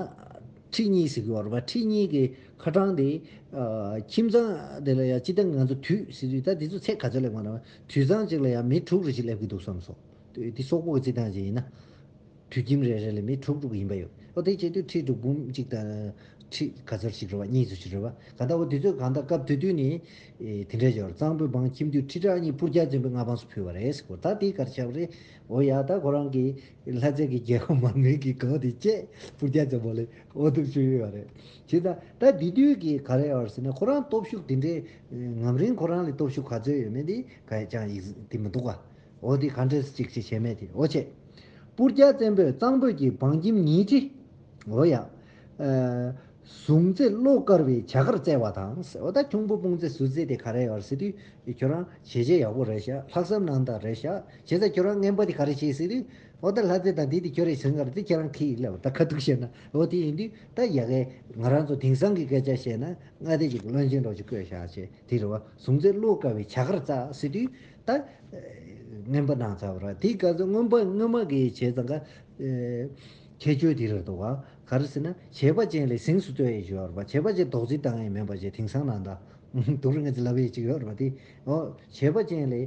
ཁྲི་གཉིས་ཟེར་གི་ཡོད་རེད་བ། ཁྲི་གཉིས་ཀྱི་ཁ་གྲངས་དེ། ཨ་ཁྱིམ་ཚང་དེ་ལ་ཡང་སྤྱིར་བཏང་ང་ཚོ་དུད་ཟེར་དུས། ད་དེ་ཚོ་ཚད་ག་ཚོད་སླེབས་མ་རེད་བ། དུད་ཚང་གཅིག་ལ་ཡང་མི་དྲུག་རེ་ཞིག་སླེབས་ཀྱི་འདུག་བསམ་སོང་། དེ་སོག་པོ་གི་རྩིས་ཐང་ཅིག་ཡིན་ན། དུད་ཁྱིམ་རེ་རེ་ལ་མི་དྲུག་དྲུག་ཡིན་པ་ཡོད། ཨོ་དེ་བྱེད་དུས་ཁྲི་དྲུག་འབུམ་གཅིག་དང་། ཁྲི་ག་ཚོད་ཞིག་རེད་བ། གཉིས་ཚོད་ཞིག་རེད་བ། ག་ད་འོ་དེ་ཚོད་གང་ལྟར་སྐབས་དེ་དུས་ནི། ཨེ་དེ་འདྲ་ཞིག་ཡོད་རེད། གཙང་པོའི་འབངས་ཁྱིམ་དུད་ཁྲི་ཕྲག་གཉིས་སྤུར་རྒྱལ་བཙན་པོའི་མངའ་འབངས་སུ་ཕུལ་བ་རེད་ཟེར་གོ། ད་དེ་ག་རེ་ཆགས་པ་རེད། འོ་ཡ་ད་ཁོ་རང་གི་ལྷ་རྩེ་གི་རྒྱལ་པོ་མར་མེ་གི་གང་དེ་བཅད་སྤུར་རྒྱལ་བཙན་པོ་ལ་འོ་ཐུག་བཅུག་ཡོད་རེད། བྱས་ཙང་ད་དེ་དུས་ཀྱི་ག་རེ་ཡོད་རེད་ཟེར་ན། ཁོ་རང་སྟོབས་ཤུགས་དེ་འདྲའི་ངམ་རིང་ཁོ་རང་ལས་སྟོབས་ཤུགས་ག་ཚོད་ཡོད་མེད་དེ་ག་ཡ་ཅང་ཡིག་དེ་མི་འདུག་ག་འོ་དེ་ག་འདྲས་ཅིག་ཅིག་བྱས་མེད་དེ། འོ་བྱས། སྤུར་རྒྱལ་བཙན་པོས་གཙང་པོད་ཀྱི་འབངས་ཁྱིམ་ཉིས་ཁྲི། འོ་ཡ། ཨ་ཟུང་རྩེ་བློ་དཀར་བའི་བྱ་དགར་བསྩལ་བ་དང་། འོ་ད་ཁྱུང་པོ་སྤུངས་རྩེ་ཟུང་རྩེ་དེ་ག་རེ་ཡོད་ཟེར་དུས། ཁྱོད་རང་བྱས་རྗེས་ཡག་པོ་རེད་ཤག་ལྷག་བསམ་གནང་སྟངས་རེད་ཤག་བྱས་ཙང་ཁྱོད་རང་རྔན་པ་དེ་ག་རེ་བྱེད་ཟེར་དུས། འོ་ད་ལྷ་རྩེ་དང་དེ་དེ་ཁྱོད་རེ་ཟིན་ག་རེ་དེ་ཁྱེད་རང་ཁི་ཡིན་ལབ། ད་ཁ་ཐུག་བཤད་ན་འོ་དེ་ཡིན་དུས། ད་ཡ་གི་ང་རང་ཚོ་དེང་སང་གི་སྐད་ཆ་བཤད་ན་མངའ་སྡེ་ཅིག་བློན་ཆེན་འདྲ་ཅིག་བསྐོས་བཞག་བྱས་དེ་རེད་བ། ཟུང་རྩེ་བློ་དཀར་བའི་བྱ་དགར་བསྩལ་ཟེར་དུས། ད་རྔན་པ་གནང་ཚར་བ་རེད། དེའི་སྐབས་སུ་རྔོན་པ་སྔོན་མ་གི་བྱས་ཙང་ཀ་ཁྱད་ཆོས་དེ་རེད་འདུག་ག་ག་རེ་ཟེར་ན། བྱས་པ་ཅན་ལས་ཟིང་དུ་རྩོད་ཡས་ཞུ་བ་རེད་བ། བྱས་པ་ཅན་རྡོག་རྫིས་བཏང་ཡས་མིན་པ་བྱས། དེང་སང་ནང་ད་དུང་རེ་ང་ཚོ་ལབ་ཡས་ཅིག་ཡོད་རེད་བ། དེ་འོ་བྱས་པ་ཅན་ལས་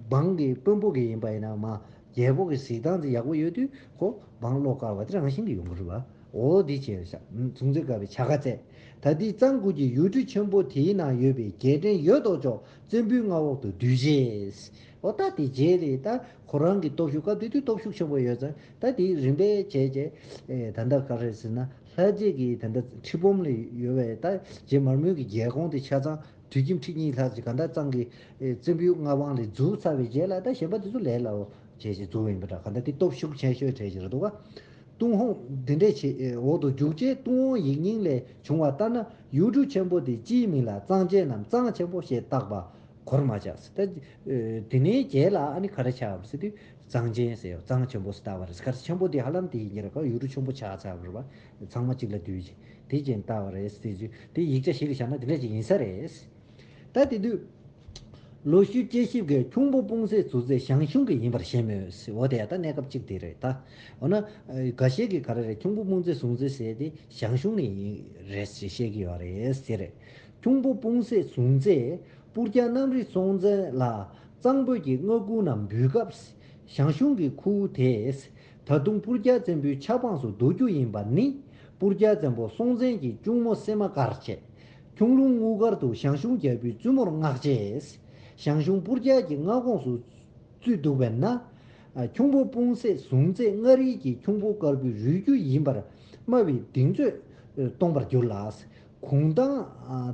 འབངས་ཀྱི་དཔོན་པོ་གི་ཡིན་པ་ཡིན་ན་མ། རྒྱལ་པོ་གི་གཟིགས་སྟངས་དེ་ཡག་པོ་ཡོད་དུས་ཁོ་འབངས་བློ་དཀར་བ་དེ་རང་བཞིན་གྱིས་ཡོང་གི་རེད་བ། འོ་འདི་བྱས་ཤག་ཟུང་འབྲེལ་དཀར་བའི་བྱ་དགའ་བསྩལ། ད་ལྟའི་གཙང་ཁུལ་གྱི་ཡུལ་གྲུ་ཆེན་པོ་དེའི་ནང་ཡོད་པའི་རྒྱལ་ཕྲན་ཡོད་དོ་ཅོག་བཙན་པོའི་མངའ་འོག་ཏུ་བསྡུས་རྗེས། འོ་ད་དེ་རྗེས་ལས་ད་ཁོ་རང་གི་སྟོབས་ཤུགས། སྐབས་དེ་དུས་སྟོབས་ཤུགས་ཆེན་པོ་ཡོད་ཙང་། ད་དེ་རིམ་པས་བྱས་བྱས། ཨེ་ད་ལྟ་ག་རེ་ཟེར་ན། ལྷ་རྗེ་གི་ད་ལྟ་ཁྲི་སྦོམ་ལ་ཡོད་པའི་ད་རྗེ་མར་མེ་གི་རྒྱལ་ཁོངས་དེ་ཆ་ཚང་དུད་ཁྱིམ་ཁྲི་གཉིས་ལྷག་ཅིག་གང་ལྟར་གཙང་གི་ཨེ་བཙན་པོའི་མངའ་འབངས་ལས་འཛུགས་ཚར་བའི་རྗེས་ལ། ད་གཞན་པ་དེ་ཚོ་ལས་སླ་བོ་བྱས་བྱས་འཛུགས་པ་ཡིན་པ་འདྲ། གང་ལྟར་དེ་སྟོབས་ཤུགས་ཆེ་ཤོས་གྲས་ཤིག་རེད་འདུག་ག་ཏུན་ཧོང་འདི་འདྲས་བྱས་འོག་ཏུ་བསྒྱུར་རྗེས། ཏུན་ཧོང་ཡིག་རྙིང་ལས་བྱུང་བ་ལྟར་ན། ཡུལ་གྲུ་ཆེན་པོ་དེ་སྤྱིའི་མིང་ལ་གཙང་ཆེན་ནམ་གཙང་ཆེན་པོ་ཞེས་བཏགས་པ་གོར་མ་ཆག་ད་དེ་ནས་རྗེས་ལ་ཨ་ནི་ག་རེ་ཆགས་པ་ཟེར་དུས། གཙང་ཆེན་ཟེར་ཡོད། གཙང་ཆེན་པོ་ཟེར་བཏགས་པ་རེད། ག་རེ་ཆེན་པོ་དེ་ཧ་ལམ་དེ་ཡིན་གྱི་རེད། ཁོ་ཡུལ་གྲུ་ཆེན་པོ་ཆགས་ཚར་བ་རེད་བ། ཚང་མ་གཅིག་ལ་བསྡུས་བྱས་དེ་བྱས་བཏགས་པ་རེད་ཟེར་དུས། དེ་ཡིག་ཆ་ཞིག་ལ་བཞག་ན་དེ་འདྲ་ཞིག་ཡིན་ས་རེད། ད་དེ་དུས། ལོ་ཤུལ་དཔྱད་ཞིབ་ཀྱིས་ཁྱུང་པོ་སྤུངས་རྩེ་ཟུང་རྩེ་ཞང་ཞུང་གི་ཡིན་པར་བཞེད་མོད་ཟེར། འོ་དེ་ཡང་ད་གནས་སྐབས་གཅིག་དེ་རེད་ད། འོ་ན་འགའ་ཤས་ཀྱིས་ག་རེ་རེད། ཁྱུང་པོ་སྤུངས་རྩེ་ཟུང་རྩེ་ཟེར་དེ་ཞང་ཞུང་ནས་ཡིན་རེད་ཟེར་བཤད་ཀྱི་ཡོད་རེད་ཟེར། ཁྱུང་པོ་སྤུངས་རྩེ་ཟུང་རྩེས་སྤུར་རྒྱལ་གནམ་རི་སྲོང་བཙན་ལ་གཙང་པོད་ཀྱི་མངའ་ཁུལ་རྣམས་འབུལ་སྐབས། ཞང་ཞུང་གི་ཁུལ་དེས་ད་དུང་སྤུར་རྒྱལ་བཙན་པོའི་ཆབ་འབངས་སུ་བསྡུ་རྒྱུ་ཡིན་པ་ནི། སྤུར་རྒྱལ་བཙན་པོ་སྲོང་བཙན་གྱི་གཅུང་མོ་སེ་མ་དཀར་བྱས། ཁྱུང་ལུང་དངུལ་དཀར་དུ་ཞང་ཞུང་རྒྱལ་པོའི་བཙུན་མོར་མངགས་རྗེས། ཞང་ཞུང་སྤུར་རྒྱལ་གྱི་མངའ་ཁོངས་སུ་བཙུད་འདུག་པས་ན། ཁྱུང་པོ་སྤུངས་རྩེ་ཟུང་རྩེ་མངའ་རིས་ཀྱི་ཁྱུང་པོ་དཀར་པོའི་རུས་རྒྱུད་ཡིན་པར་སྨྲ་བའི་གདེང་ཚོད་སྟོང་པར་གྱུར་ལ། གུང་ཐང་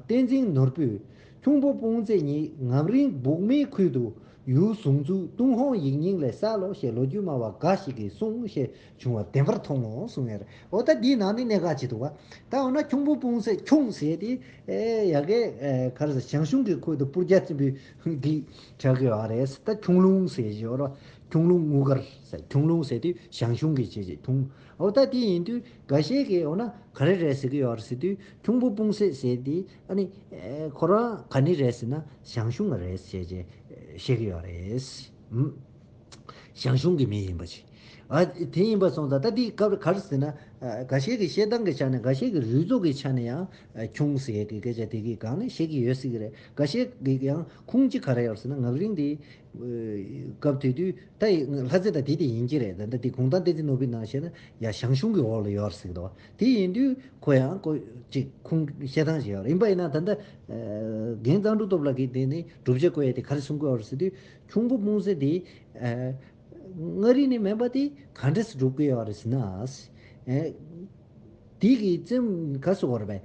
བསྟན་འཛིན་ནོར་བུས་ཁྱུང་པོ་སྤུངས་རྩེ་ཉིད་ངམ་རིང་སྦུག་མའི་ཁུལ་དུ་ཡུལ་བཟུང་ཚུལ་ཏུན་ཧོང་ཡིག་རྙིང་ལས་གསལ་ལོ་ཞེས་ལོ་རྒྱུས་སྨྲ་བ་འགའ་ཞིག་གིས་གསུངས་ཞེས་བྱུང་བ་བདེན་པར་མཐོང་ངོ་གསུངས་ཡོད་རེད། འོ་ད་འདིའི་ནང་ནས་གནད་འགག་ཅིག་འདུག་བ། ད་འོ་ན་ཁྱུང་པོ་སྤུངས་རྩེ། ཁྱུང་ཟེར་དེ་ཨེ་ཡ་གི་ཨེ་ག་རེ་ཟེར། ཞང་ཞུང་གི་ཁུལ་དུ་སྤུར་རྒྱལ་བཙན་པོའི་འདི་ཆགས་ཀྱི་ཡོད་རེད། ད་ཁྱུང་ལུང་ཟེར་ཞིག་ཡོད་རེད། ཁྱུང་ལུང་དངུལ་དཀར་ཟེར། ཁྱུང་ལུང་ཟེར་དུས་ཞང་ཞུང་གི་བྱས་རྗེས་ཁྱུང་། འོ་ད་དེ་ཡིན་དུས་འགའ་ཤས་ཀྱིས་འོ་ན་ག་རེ་རེད་ཟེར་གྱི་ཡོད་རེད་ཟེར་དུས། ཁྱུང་པོ་སྤུངས་རྩེ་ཟེར་དེ་ཨ་ནི་ཨེ་ཁོ་རང་ག་ནི་རེད་ཟེར་ན་ཞང་ཞུང་རེད་ཟེར་བྱས་བཤད་ཀྱི་ཡོད་རེད། ཞང་ཞུང་གི་མི་ཡིན་པ་ཅིག་ཨ་དེ་ཡིན་པ་སོང་ཙང་ད་འདི་སྐབས་ག་རེ་ཟེར་ན། ཨ་འགའ་ཤས་ཀྱི་བཤད་སྟངས་ཀྱི་ཆ་ནས་འགའ་ཤས་ཀྱི་རུས་ཚོགས་ཀྱི་ཆ་ནས་ཡང་ཨ་ཁྱུང་ཟེར་ཡས་ཀྱི་སྐད་ཆ་དེ་གི་སྒང་ནས་བཤད་ཀྱི་ཡོད་སྲིད་ཀྱི་རེད། འགའ་ཤས་ཀྱི་ཡང་ཁུངས་གཅིག་ག་རེ་ཡོད་ཟེར་ན། ངག་རིང་དེ་སྐབས་དེ་དུས་ད་ལྷ་རྫས་དང་དེ་དེ་ཡིན་གྱི་རེད། ད་ལྟ་དེ་གུང་ཐང་བསྟན་འཛིན་ནོར་བུའི་ནང་བཤད་ན་ཡང་ཞང་ཞུང་གི་འོག་ལ་ཡོད་རེད་ཟེར་གི་འདུག་དེ་ཡིན་དུས་ཁོ་ཡང་ཁོ་ཅིག་ཁུངས་བཤད་སྟངས་ཤིག་ཡོད་རེད། ཡིན་པ་ཡིན་ན་ད་ལྟ་རྒན་གཙང་ཕྲུག་སྟོབས་ལགས་ཀྱིས་དེ་ནི་སྒྲུབ་བྱེད་བཀོད་ཡས་དེ་ག་རེ་གསུང་གི་ཡོད་རེད་ཟེར་དུས། ཁྱུང་པོ་སྤུངས་སེ་དེ་མངའ་རིས་ནས་མིན་པ་དེ་ག་འདྲས་སེ་སྒྲུབ་ཀྱི་ཡོད་རེད་ཟེར་ན། དེ་གི་བཙན་ག་སུ་བར་བས།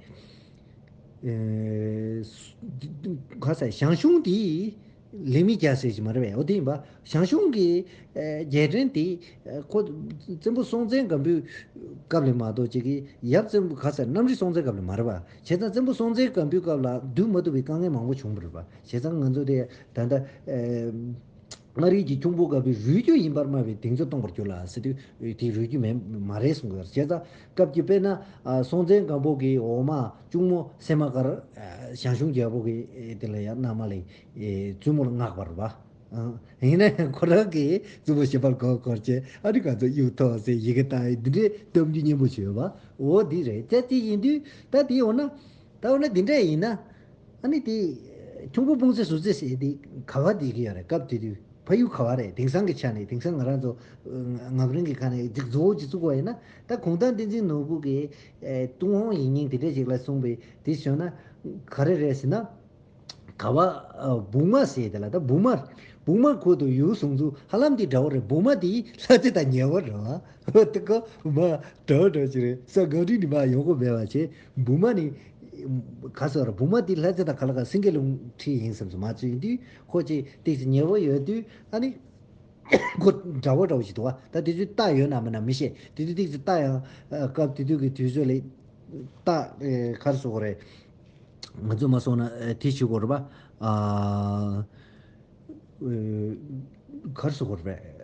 ཁ་ས་ཞང་ཞུང་དེ་ལས་མི་རྒྱ་ཟེར་གྱི་མ་རེད་པས། འོ་དེ་ཡིན་པ་ཞང་ཞུང་གི་རྒྱལ་ཕྲན་དེ་ཁོ་བཙན་པོ་སྲོང་བཙན་སྒམ་པོའི་སྐབས་ལས་མ་གཏོགས་ཅིག་གི་ཡབ་བཙན་པོ་ག་ས་གནམ་རི་སྲོང་བཙན་སྐབས་ལས་མ་རེད་པ། བྱས་ཙང་བཙན་པོ་སྲོང་བཙན་སྒམ་པོའི་སྐབས་ལ་བསྡུ་མ་ཐུབ་པའི་དཀའ་ངལ་མང་པོ་བྱུང་བ་རེད་པ། བྱས་ཙང་ང་ཚོ་དེ་ད་ལྟ་མངའ་རིས་ཀྱི་ཁྱུང་པོ་སྒམ་པོའི་རུས་རྒྱུད་ཡིན་པར་སྨྲ་བའི་གདེང་ཚོད་སྟོང་པར་འགྱུར་ལ་ཟེར་དུས་དེའི་རུས་རྒྱུད་མེད་མ་རེད་གསུང་གི་ཡོད་རེད། བྱས་ཙང་སྐབས་ཀྱི་དཔེར་ན་སྲོང་བཙན་སྒམ་པོ་གི་འོག་མ་གཅུང་མོ་སད་མ་ཀར་ཞང་ཞུང་རྒྱལ་པོ་གི་དེ་ལ་ཡང་མནའ་མ་ལེན་བཙུན་མོར་མངགས་པ་རེད་པ། ཡིན་ན་ཡང་ཁོ་རང་གིས་བཙུན་མོ་གཞན་པར་མགོ་སྐོར་བྱས། ཨ་ནི་ང་ཚོ་གཡུ་ཐོག་ཟེར་ཡི་གེ་བཏགས་ཡི་འདི་འདྲའི་གཏམ་རྒྱུད་སྙན་པོ་བྱས་ཡོད་པ། འོ་འདི་རེད། ད་དེ་ཡིན་དུས་ད་དེ་འོ་ན་ད་འོ་ན་འདི་འདྲ་ཡིན་ན། ཨ་ནི་དེ་ཁྱུང་པོ་སྤུངས་སེ་ཟུར་རྩེ་ཟེར་དེ་ག་བ་བསྡད་ཀྱི་ཡོད་རེད། སྐབས་དེ་དུས་ཕ་ཡུལ་ག་བ་རེད། དེང་སང་གི་ཆ་ནས་དེང་སང་ང་རང་ཚོ་ངག་རིང་གི་ཁ་ནས་ཅིག་བཟོ་བོ་ཅིག་བཙུགས་པ་ཡིན་ན། ད་གུང་ཐང་བསྟན་འཛིན་ནོར་བུ་གིས་ཏུན་ཧོང་ཡིག་རྙིང་དེ་འདྲ་ཅིག་ལ་གསུངས་པའི་དེ་བྱས་ན་ག་རེ་རེད་ཟེར་ན། ག་བ་བུ་མ་ཟེར་དེ་ལ་ད་བུ་མ་བུ་མ་ཁུལ་དུ་ཡུལ་བཟུང་ཚུལ་ཧ་ལམ་དེ་འདྲ་བོ་རེད། བུ་མ་དེ་ལྷ་རྫས་དང་ཉེ་བོ་རེད་བ། དེ་ག་བུ་མ་འདྲ་བོ་འདྲ་བོ་ཅིག་རེད། ས་གངས་རི་ནས་མར་ཡོང་གི་མེད་པ་བྱས། བུ་མ་ནི་ག་ཟེར་བ་རེད། བུ་མ་དེ་ལྷ་རྫས་དང་ག་ལ་ག་སེང་གེ་ལུང་ཁྲིད་ཡིན་བསམ་སོང་། མ་བྱུང་དུས་ཁོ་ཅིག་ཏིག་ཙི་ཉེ་བོ་ཡོད་དུས་ཨ་ནི། ཁོ་འདྲ་བོ་འདྲ་བོ་ཞིག་འདུག་བ། ད་དེ་དུས་རྟ་ཡོད་ན་མེད་ན་མི་ཤེས། དེ་དུས་ཏིག་ཙི་རྟ་ཡང་སྐབས་དེ་དུས་ཀྱི་དུས་ཚོད་ལ་རྟ་ག་རེ་ཟེར་དགོས་རེད། ང་ཚོས་མ་སོང་ན་དེ་བྱེད་དགོས་རེད་པ། ག་རེ་ཟེར་དགོས་རེད།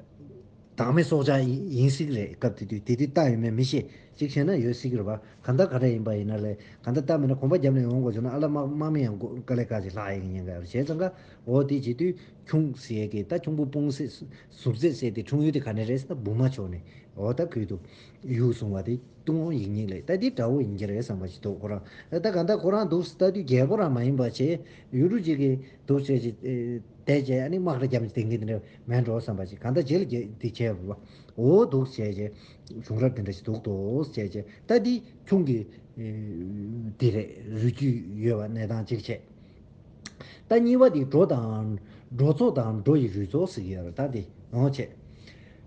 བདག་མེད་སྲོག་ཆགས་ཡིན་སྲིད་རེད། སྐབས་དེ་དུས་དེ་དུས་རྟ་ཡོད་མེད་མི་ཤེས། གཅིག་བྱས་ན་ཡོད་སྲིད་ཀྱི་རེད་པ། གང་ལྟར་ག་རེ་ཡིན་པ་ཡིན་ན་ལས་གང་ལྟར་རྟ་མེད་ན་གོམ་པ་བརྒྱབ་ནས་ཡོང་དགོས་བྱུང་ན་ཨ་ལ་དམག་དམག་མི་ཡང་དཀའ་ལས་ཁག་ཅིག་ལྷག་ཡིན་ཉེན་ཁ་ཡོད་རེད། བྱས་ཙང་ཀ་འོ་དེ་བྱེད་དུས་ཁྱུང་ཟེར་ཡས་ཀྱི་ད་ཁྱུང་པོ་སྤུངས་སེ་ཟུར་རྩེ་ཟེར་དེ་འཁྲུངས་ཡུལ་དེ་ག་ནས་རེད་ཟེར་ན་བུ་མ་ཕྱོགས་ནས་འོ་ད་ཁུལ་དུ་ཡུལ་བཟུང་བ་དེ་ཏུན་ཧོང་ཡིག་རྙིང་ལས་ད་དེ་འདྲ་བོ་ཡིན་གྱི་རེད་བསམ་པ་ཞིག་འདུག་ཁོ་རང་ད་གང་ལྟར་ཁོ་རང་འདུག་ལྟ་དུས་རྒྱལ་པོ་རང་མ་ཡིན་པ་བྱས་ཡུལ་གྲུ་ཅིག་གི་འདུག་བྱས་ཅིག་བསྡད་བྱས་ཨ་ནི་དམག་ར་རྒྱབ་ནས་བསྡད་མཁན་དེ་འདྲ་མེད་འགྲོ་བསམ་པ་ཞིག་གང་ལྟར་རྗེས་ལ་རྒྱལ་དེ་བྱས་པ་འོ་འདུག་བྱས་བྱས་བྱུང་རབས་དེ་འདྲ་ཞིག་འདུག་འདུག་བྱས་བྱས་ད་དེ་ཁྱུང་གི་དེ་རེད། རུས་རྒྱུད་ཡོད་པ་གནས་སྟངས་གཅིག་བྱས། ད་གཉིས་པ་དེ་འབྲོ་དང་འབྲོ་ཚོགས་དང་འབྲོ་ཡི་རུས་ཚོགས་ཟེར་གྱི་ཡོད་རེད། ད་དེ་ཡོང་བྱས།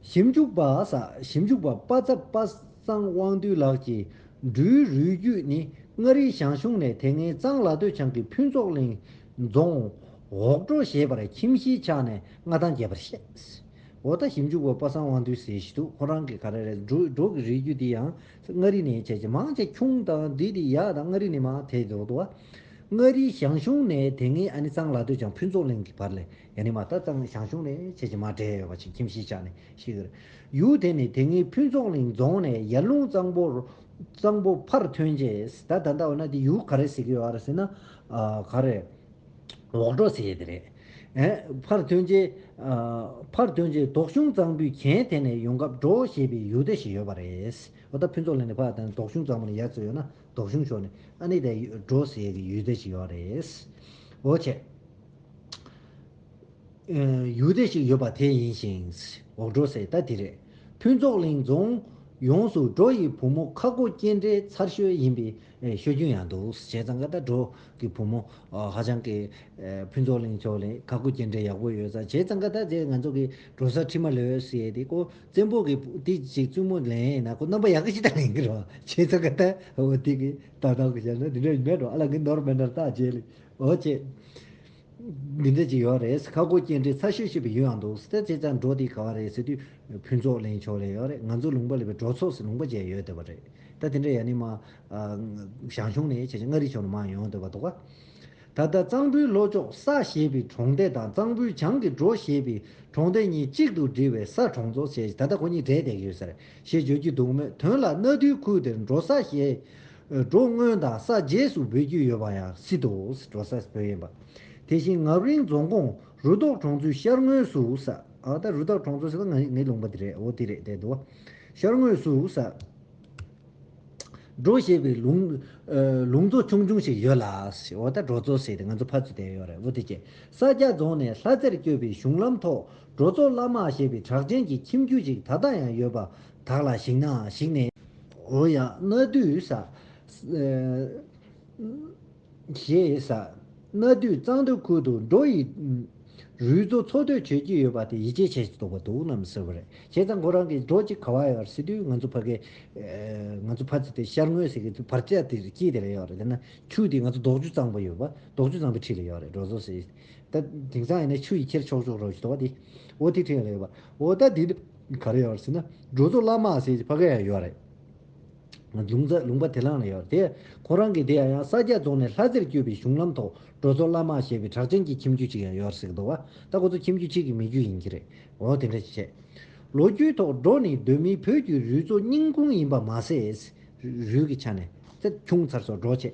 ཞིབ་འཇུག་པ་ས་ཞིབ་འཇུག་པ་པ་ཚབ་པ་སངས་དབང་འདུས་ལགས་ཀྱིས་འབྲོའི་རུས་རྒྱུད་ནི་མངའ་རིས་ཞང་ཞུང་ནས་དེ་སྔའི་གཙང་ལ་སྟོད་བྱང་གི་ཕུན་ཚོགས་གླིང་རྫོང་འོག་འབྲོ་ཞེས་པར་ཁྱིམ་གཞིས་ཆགས་ནས་མངའ་ཐང་རྒྱས་པར་བཤད། འོ་ད་ཞིབ་འཇུག་པ་པ་སངས་དབང་འདུས་ཟེར་ཞིག་འདུག་ཁོ་རང་གིས་ག་རེ་རེད། འབྲོ་འབྲོ་གི་རུས་རྒྱུད་འདི་ཡང་མངའ་རིས་ནས་བྱས་ཀྱི་མང་ཆེ་ཁྱུང་དང་འདི་དེ་ཡག་དང་མངའ་རིས་ནས་མར་དེད་འགྲོ་འདུག་བ། མངའ་རིས་ཞང་ཞུང་ནས་དེ་སྔའི་ཨ་ནི་གཙང་ལ་སྟོད་བྱང་ཕུན་ཚོགས་གླིང་གི་བར་ལས་ཡང་ནི་མ་ད་གཙང་ཞང་ཞུང་ནས་བྱས་ཀྱི་མར་འདྲེས་ཡོད་པ་ཅིག་ཁྱིམ་གཞིས་ཆགས་ནས་ཤི་གི་རེད། ཡུལ་དེ་ནི་དེ་སྔའི་ཕུན་ཚོགས་གླིང་རྫོང་ནས་ཡར་ཀླུང་གཙང་པོར་གཙང་པོ་ཕར་ཐོན་རྗེས་ད་ད་ལྟ་འོ་ན་དེ་ཡུལ་ག་རེ་ཟེར་གྱི་ཡོད་རེད་ཟེར་ན་ག་རེ། འོག་འབྲོ་ཟེར་ཡས་དེ་རེད། ཨེ་ཕར་ཐོན་རྗེས། ཨ་ཕར་ཐོན་རྗེས་དོག་གཞུང་གཙང་པོའི་གྱེན་དེད་ནས་ཡོང་སྐབས་འབྲོ་ཞེས་པའི་ཡུལ་སྡེ་ཞིག་ཡོད་པ་རེད། འོ་ད་ཕུན་ཚོགས་གླིང་ནས་ཕར་དང་དོག་གཞུང་གཙང་པོ་ནས་ཡར་ཚུར་ཡོང་ན་དོག་གཞུང་ཕྱོགས་ནས་ཨ་ནི་དེ་འབྲོ་ཟེར་ཡས་ཀྱི་ཡུལ་སྡེ་ཞིག་ཡོད་རེད། འོ་བྱས། ཨེ་ཡུལ་སྡེ་ཞིག་ཡོད་པ་དེ་ཡིན་ཞིང་། འོག་འབྲོ་ཟེར་ད་དེ་རེད། ཕུན་ཚོགས་གླིང་རྫོང་ཡོངས་སུ་འབྲོ་ཡི་བུ་མོ་ཁ་སྒོ་སྐྱེ་འདྲའི་ཚར་ཤོས་ཡིན་པའི་ཨེ་ཤོད་རྒྱུན་ཡང་འདུག་བྱས་ཙང་ཀ་ད་འབྲོ་གི་བུ་མོ་ཨ་ཧ་ཅང་གི་ཨེ་ཕུན་ཚོགས་གླིང་ཕྱོགས་ལ་ཁ་སྒོ་སྐྱེ་འདྲའི་ཡག་པོ་ཡོད་ཙང་། བྱས་ཙང་ཀ་ད་དེ་ང་ཚོ་གི་འབྲོ་ས་ཁྲི་མ་ལོད་ཟེར་ཡས་དེ་ཁོ་བཙན་པོ་གི་དེ་ཅིག་བཙུན་མོ་ལེན་ཡིན་ན་ཁོ་རྣམ་པ་ཡག་གི་ཞིག་ད་ལེན་གི་རེད་བ། བྱས་ཙང་ཀ་ད་འོ་དེ་གི་ད་ད་གི་བྱས་ན་དེ་འདྲ་ཡིན་མེད་འགྲོ། ཨ་ལ་གི་ནོར་མེད་ནར་ད་རྗེས་ལ་འོ་བྱས། འདི་འདྲ་ཅིག་ཡོད་རེད། ཁ་སྒོ་སྐྱེ་འདྲའི་ཚར་ཤོས་ཞེས་པའི་ཡུལ་ཡང་འདུག་དེ་བྱས་ཙང་འབྲོ་དེ་ག་བ་རེད་ཟེར་དུས་ཕུན་ཚོགས་གླིང་ཕྱོགས་ལ་ཡོད་རེད། ང་ཚོ་ལུང་པ་ལ་བའི་འབྲོ་ཚོགས་ཟེར་ལུང་པ་ཅིག་ཡོད་བསྡད་པ་རེད། ད་དེ་འདྲ་ཡ་ནི་མ་ཨ་ཞང་ཞུང་ནས་བྱས་ཙང་མངའ་རིས་ཕྱོགས་ནས་མར་ཡོང་བསྡད་པ་འདུག་ག་ད་ལྟ་གཙང་པོའི་ལྷོ་ཕྱོགས་ས་ཞེས་པའི་གྲོང་སྡེ་དང་གཙང་པོའི་བྱང་གི་འབྲོ་ཞེས་པའི་གྲོང་སྡེ་གཉིས་གཅིག་ཏུ་སྒྲིལ་བའི་ས་གྲོང་ཚོ་ཞེས་ད་ལྟ་ཁོ་གཉིས་འདྲེས་བསྡད་ཀྱི་ཡོད་ས་རེད་ཞེས་བརྗོད་ཀྱི་འདུག་མོད། དོན་ལ་གནའ་དུས་ཁུལ་དེར་འབྲོ་ས་ཞེས་འབྲོ་སྔོན་དང་ས་རྗེས་སུ་འབོད་རྒྱུ་ཡོད་པ་ཡང་སྲིད་དོ། འབྲོ་ས་བོད་ཡིན་པ། དེ་བཞིན་ངག་རིང་རྫོང་ཁོངས་རུ་ཐོག་གྲོང་ཚོའི་ཤར་ངོས་སུ་ས་ ཨ་ད་རུ་དྭགས་གྲོང་ཚོ་ཟེར་ན་ངའི་ངའི་ལུང་པ་དེ་རེད། འོ་དེ་རེད་དེ་འདུག་ཤར་ངོས་སུ་ས། འབྲོ་ཞེས་པའི་ལུང་། ཨ་ལུང་མཚོ་ཆུང་ཆུང་ཞིག་ཡོད་ལ། འོ་ད་འབྲོ་མཚོ་ཟེར་དེ་ང་ཚོ་ཕར་ཚུར་བསྡད་ཡོད་རེད། འོ་དེ་བྱས། ས་སྐྱ་རྫོང་ནས་ལྷ་རྩེར་བསྐྱོད་པའི་གཞུང་ལམ་ཐོག་འབྲོ་མཚོ་བླ་མ་ཞེས་པའི་གྲགས་ཅན་གྱི་ཁྱིམ་རྒྱུད་ཅིག་ད་ལྟ་ཡང་ཡོད་པ་དག་ལ་གཞིགས་ན་གཞིགས་ནས། འོ་ཡ་གནའ་དུས་ས། ཨ། ཞེས་ས། གནའ་དུས་གཙང་སྟོད་ཁུལ་དུ་འབྲོ་ཡི་རུས་མཚོ་འཚོ་སྡོད་བྱེད་ཀྱི་ཡོད་པ་དེ་ཡིད་ཆེས་བྱེད་ཀྱི་འདུག་པ་འདུག་ནམ་ཟེར་བ་རེད། བྱས་ཙང་ཁོ་རང་གིས་འབྲོ་གཅིག་ག་བ་ཡོད་ཟེར་དུས་ང་ཚོ་ཕ་གི། ཨ། ང་ཚོ་ཕ་ཚི་དེ་ཤར་ངོས་ཟེར་གི་དུས་བར་ཆད་དེ་དཀྱིལ་དེ་ལ་ཡོད་རེད། དེ་ན་ཆུ་དེ་ང་ཚོ་རྡོག་ཆུ་གཙང་པོ་ཡོད་པ་རྡོག་ཆུ་གཙང་པོའི་འཁྲིས་ལ་ཡོད་རེད། འབྲོ་མཚོ་ཟེར། ད་དེང་སང་ཡིན་ན་ཆུ་ཡི་ཁྱེར་ཆོག་ཆོག་རོགས་ཞུ་དོ་བ་དེ། འོ་དེ་འཁྲིས་ལ་ཡོད་པ། འོ་ད་དེ་ག་རེ་ཡོད་ཟེར་ན་འབྲོ་མཚོ་བླ་མ་ཟེར་ཕ་གི་ཡང་ཡོད་རེད། ལུང་ཚ་ལུང་པ་དེ་ལང་ལ་ཡོད་དེ། ཁོ་རང་གིས་དེ་ཡང་ཡང་ས་སྐྱ་རྫོང་ནས་ལྷ་རྩེར་བསྐྱོད་པའི་གཞུང་ལམ་ཐོག་འབྲོ་མཚོ་བླ་མ་ཞེས་པའི་གྲགས་ཅན་གྱི་ཁྱིམ་རྒྱུད་ཅིག་ཡང་ཡོད་ཟེར་གི་འདུག་བ། ད་ཁོ་ཚོ་ཁྱིམ་རྒྱུད་གཅིག་གི་མི་རྒྱུད་ཡིན་གྱི་རེད། འོ་དེ་འདྲ་ཞིག་བྱས། ལོ་རྒྱུས་ཐོག་འབྲོ་ནི་གདོད་མའི་བོད་ཀྱི་རུས་མཚོ་རྙིང་ཁུངས་ཡིན་པ་མ་ཟད། རུས་ཀྱི་ཆ་ནས་ཚད་ཆུང་ཚར་སོགས་འབྲོ་བྱས།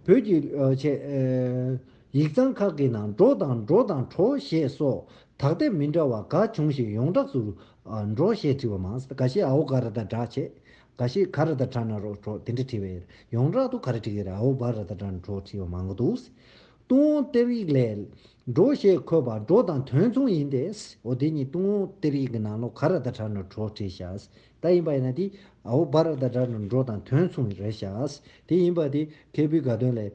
བོད་ཀྱི་ཨ་ཆེ་ཨ་ཡིག་ཚང་ཁག་གི་ནང་འབྲོ་དང་འབྲོ་དང་བྲོ་ཞེས་སོགས་དག་དེབ་མི་འདྲ་བ་འགའ་བྱུང་ཞིང་ཡོངས་གྲགས་སུ་ཨ་འབྲོ་ཞེས་བྲིས་པ་མང་། འགའ་ཞིག་ཨའོ་ག་ར་དང་སྦྲགས་བྱས། འགའ་ཞིག་ག་ར་དང་སྦྲགས་ན་རོ་བྲོ་དེ་འདྲ་བྲིས་པས། ཡོངས་གྲགས་དུ་ག་རེ་བྲིས་ཀྱི་རེད། ཨའོ་བ་ར་དང་སྦྲགས་ན་བྲོ་བྲིས་པ་མང་གི་འདུག་ཏུན་ཧོང་གཏེར་ཡིག་ལས། འབྲོ་ཞེས་འཁོད་པ་འབྲོ་དང་དོན་མཚུངས་ཡིན་ཏེ། འོ་དེ་ཉིད་ཏུན་ཧོང་གཏེར་ཡིག་གི་ནང་ལོགས་ག་ར་དང་སྦྲགས་ན་བྲོ་བྲིས་ཤག་ད་ཡིན་པ་ཡིན་ན་དེ་ཨའོ་བ་ར་དང་སྦྲགས་ན་འབྲོ་དང་དོན་མཚུངས་རེད་ཤག་དེ་ཡིན་པ་དེ་མཁས་པའི་དགའ་སྟོན་ལས།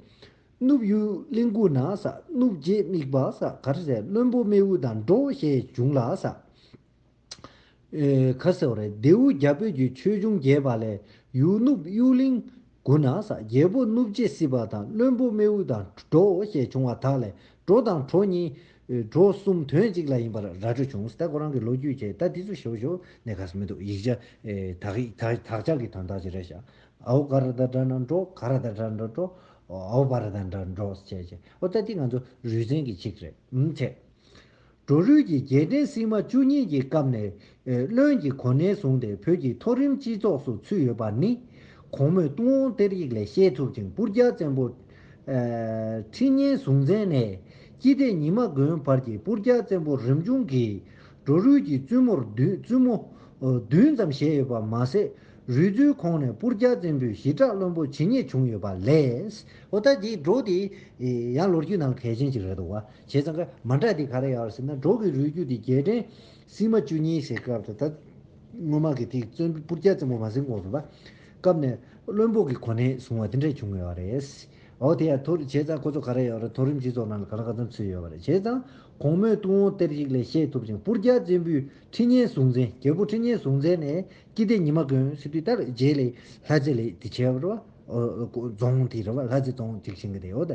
གནུབས་ཡུལ་གླིང་དགུ་ན་ས། གནུབས་རྗེ་དམིགས་པ་ས། ག་རེ་ཟེར། བློན་པོ་རྨེའུ་དང་འབྲོ་ཞེས་བྱུང་ལ་ས། ཨེ་ག་ཟེར་བ་རེད། ལྡེའུ་རྒྱ་བོད་ཀྱི་ཆོས་འབྱུང་རྒྱས་པ་ལས། ཡུལ་གནུབས་ཡུལ་གླིང་དགུ་ན་ས། རྒྱལ་པོ་གནུབས་རྗེ་སྲིད་པ་དང་བློན་པོ་རྨེའུ་དང་འབྲོ་ཞེས་བྱུང་བ་དག་ལས་འབྲོ་དང་བྲོ་གཉིས། ཨེ་བྲོ་གསུམ་དོན་གཅིག་ལ་ཡིན་པར་ར་སྤྲོད་བྱུང་། ད་ཁོ་རང་གི་ལོ་རྒྱུས་བྱས། ད་དེ་ཚོ་ཞོ་ཞོ་ནས་ག་ས་མི་འདུག་ཡིག་ཆ་ཨེ་དག་ཡིག་དག་དག་ཆ་གི་དོན་དག་ཅིག་རེད་ཤག་ཨའོ་ག་ར་དང་སྦྲགས་ན་འབྲོ། ག་ར་དང་སྦྲགས་ན་འབྲོ། ཨའོ་བ་ར་དང་སྦྲགས་ན་འབྲོ་བྱས་བྱས། ཨོ་ད་འདི་ང་ཚོ་རུས་ཚན་གྱི་ཆིག་རེད། ཨུམ་བྱས། འབྲོ་རུས་ཀྱི་རྒྱལ་ཕྲན་སིལ་མ་བཅུ་གཉིས་ཀྱི་སྐབས་ནས་ཨེ་བློན་གྱི་གོ་གནས་བཟུང་སྟེ་བོད་ཀྱི་མཐོ་རིམ་སྤྱི་ཚོགས་སུ་ཚུད་ཡོད་པ་ནི། གོང་སྨོས་ཏུན་ཧོང་གཏེར་ཡིག་ལས་ཤེས་ཐུབ་ཅིང་། སྤུར་རྒྱལ་བཙན་པོ་ཨེ་ཁྲི་གཉན་གཟུངས་བཙན་ནས་སྐྱིད་ལྡེ་ཉི་མ་དགོན་བར་གྱི་སྤུར་རྒྱལ་བཙན་པོ་རིམ་བྱུང་གིས་འབྲོ་རུས་ཀྱི་བཙུན་མོར་བདུན་བཙུན་མོ་ཨོ་བདུན་ཙམ་བཞེས་ཡོད་པ་མ་ཟད། རུས་མཚོའི་ཁོངས་ནས་སྤུར་རྒྱལ་བཙན་པོའི་ཞི་དྲག་བློན་པོ་ཇི་སྙེད་བྱུང་ཡོད་པ་ལས། ཨོ་ད་འདི་འབྲོ་འདི་ཡང་ལོ་རྒྱུས་ནང་གལ་ཆེན་ཅིག་རེད་འདུག་བ། བྱས་ཙང་ཀ་མ་འདྲ་འདི་ག་རེ་ཡོད་རེད་ཟེར་ན། འབྲོ་གི་རུས་རྒྱུད་འདི་རྒྱལ་ཕྲན་སིལ་མ་བཅུ་གཉིས་ཟེར་སྐབས་དེ་ད་སྔོན་མ་གི་དེ་བཙན་པོ་སྤུར་རྒྱལ་བཙན་པོ་མ་ཟིན་གོང་དུ་བ་སྐབས་ནས་བློན་པོ་གི་གོ་གནས་བཟུང་བ་དེ་འདྲས་བྱུང་ཡོད་རེད། འོ་དེ་ཡང་མཐོ་རིམ་བྱས་ཙང་ཁོ་ཚོ་ག་རེ་ཡོད་རེད། མཐོ་རིམ་སྤྱི་ཚོགས་ནང་ལ་ག་ལ་ག་ཚོད་ཚུད་ཡོད་པ་རེད། བྱས་ཙང་གོང་སྨོས་ཏུན་ཧོང་གཏེར་ཡིག་ལས་ཤེས་ཐུབ་ཅིང་། སྤུར་རྒྱལ་བཙན་པོའི་ཁྲི་གཉན་གཟུངས་བཙན། རྒྱལ་པོ་ཁྲི་གཉན་གཟུངས་བཙན་ནས་སྐྱིད་ལྡེ་ཉི་མ་དགོན་ཟེར་དུས་ལྟར་རྗེས་ལ་ལྷ་རྩེ་ལ་དེ་བྱས་པ་རེད་བ། རྫོང་དེ་རེད་བ། ལྷ་རྩེ་རྫོང་ཅིག་ཤིང་གི་དེ་འོ་ད།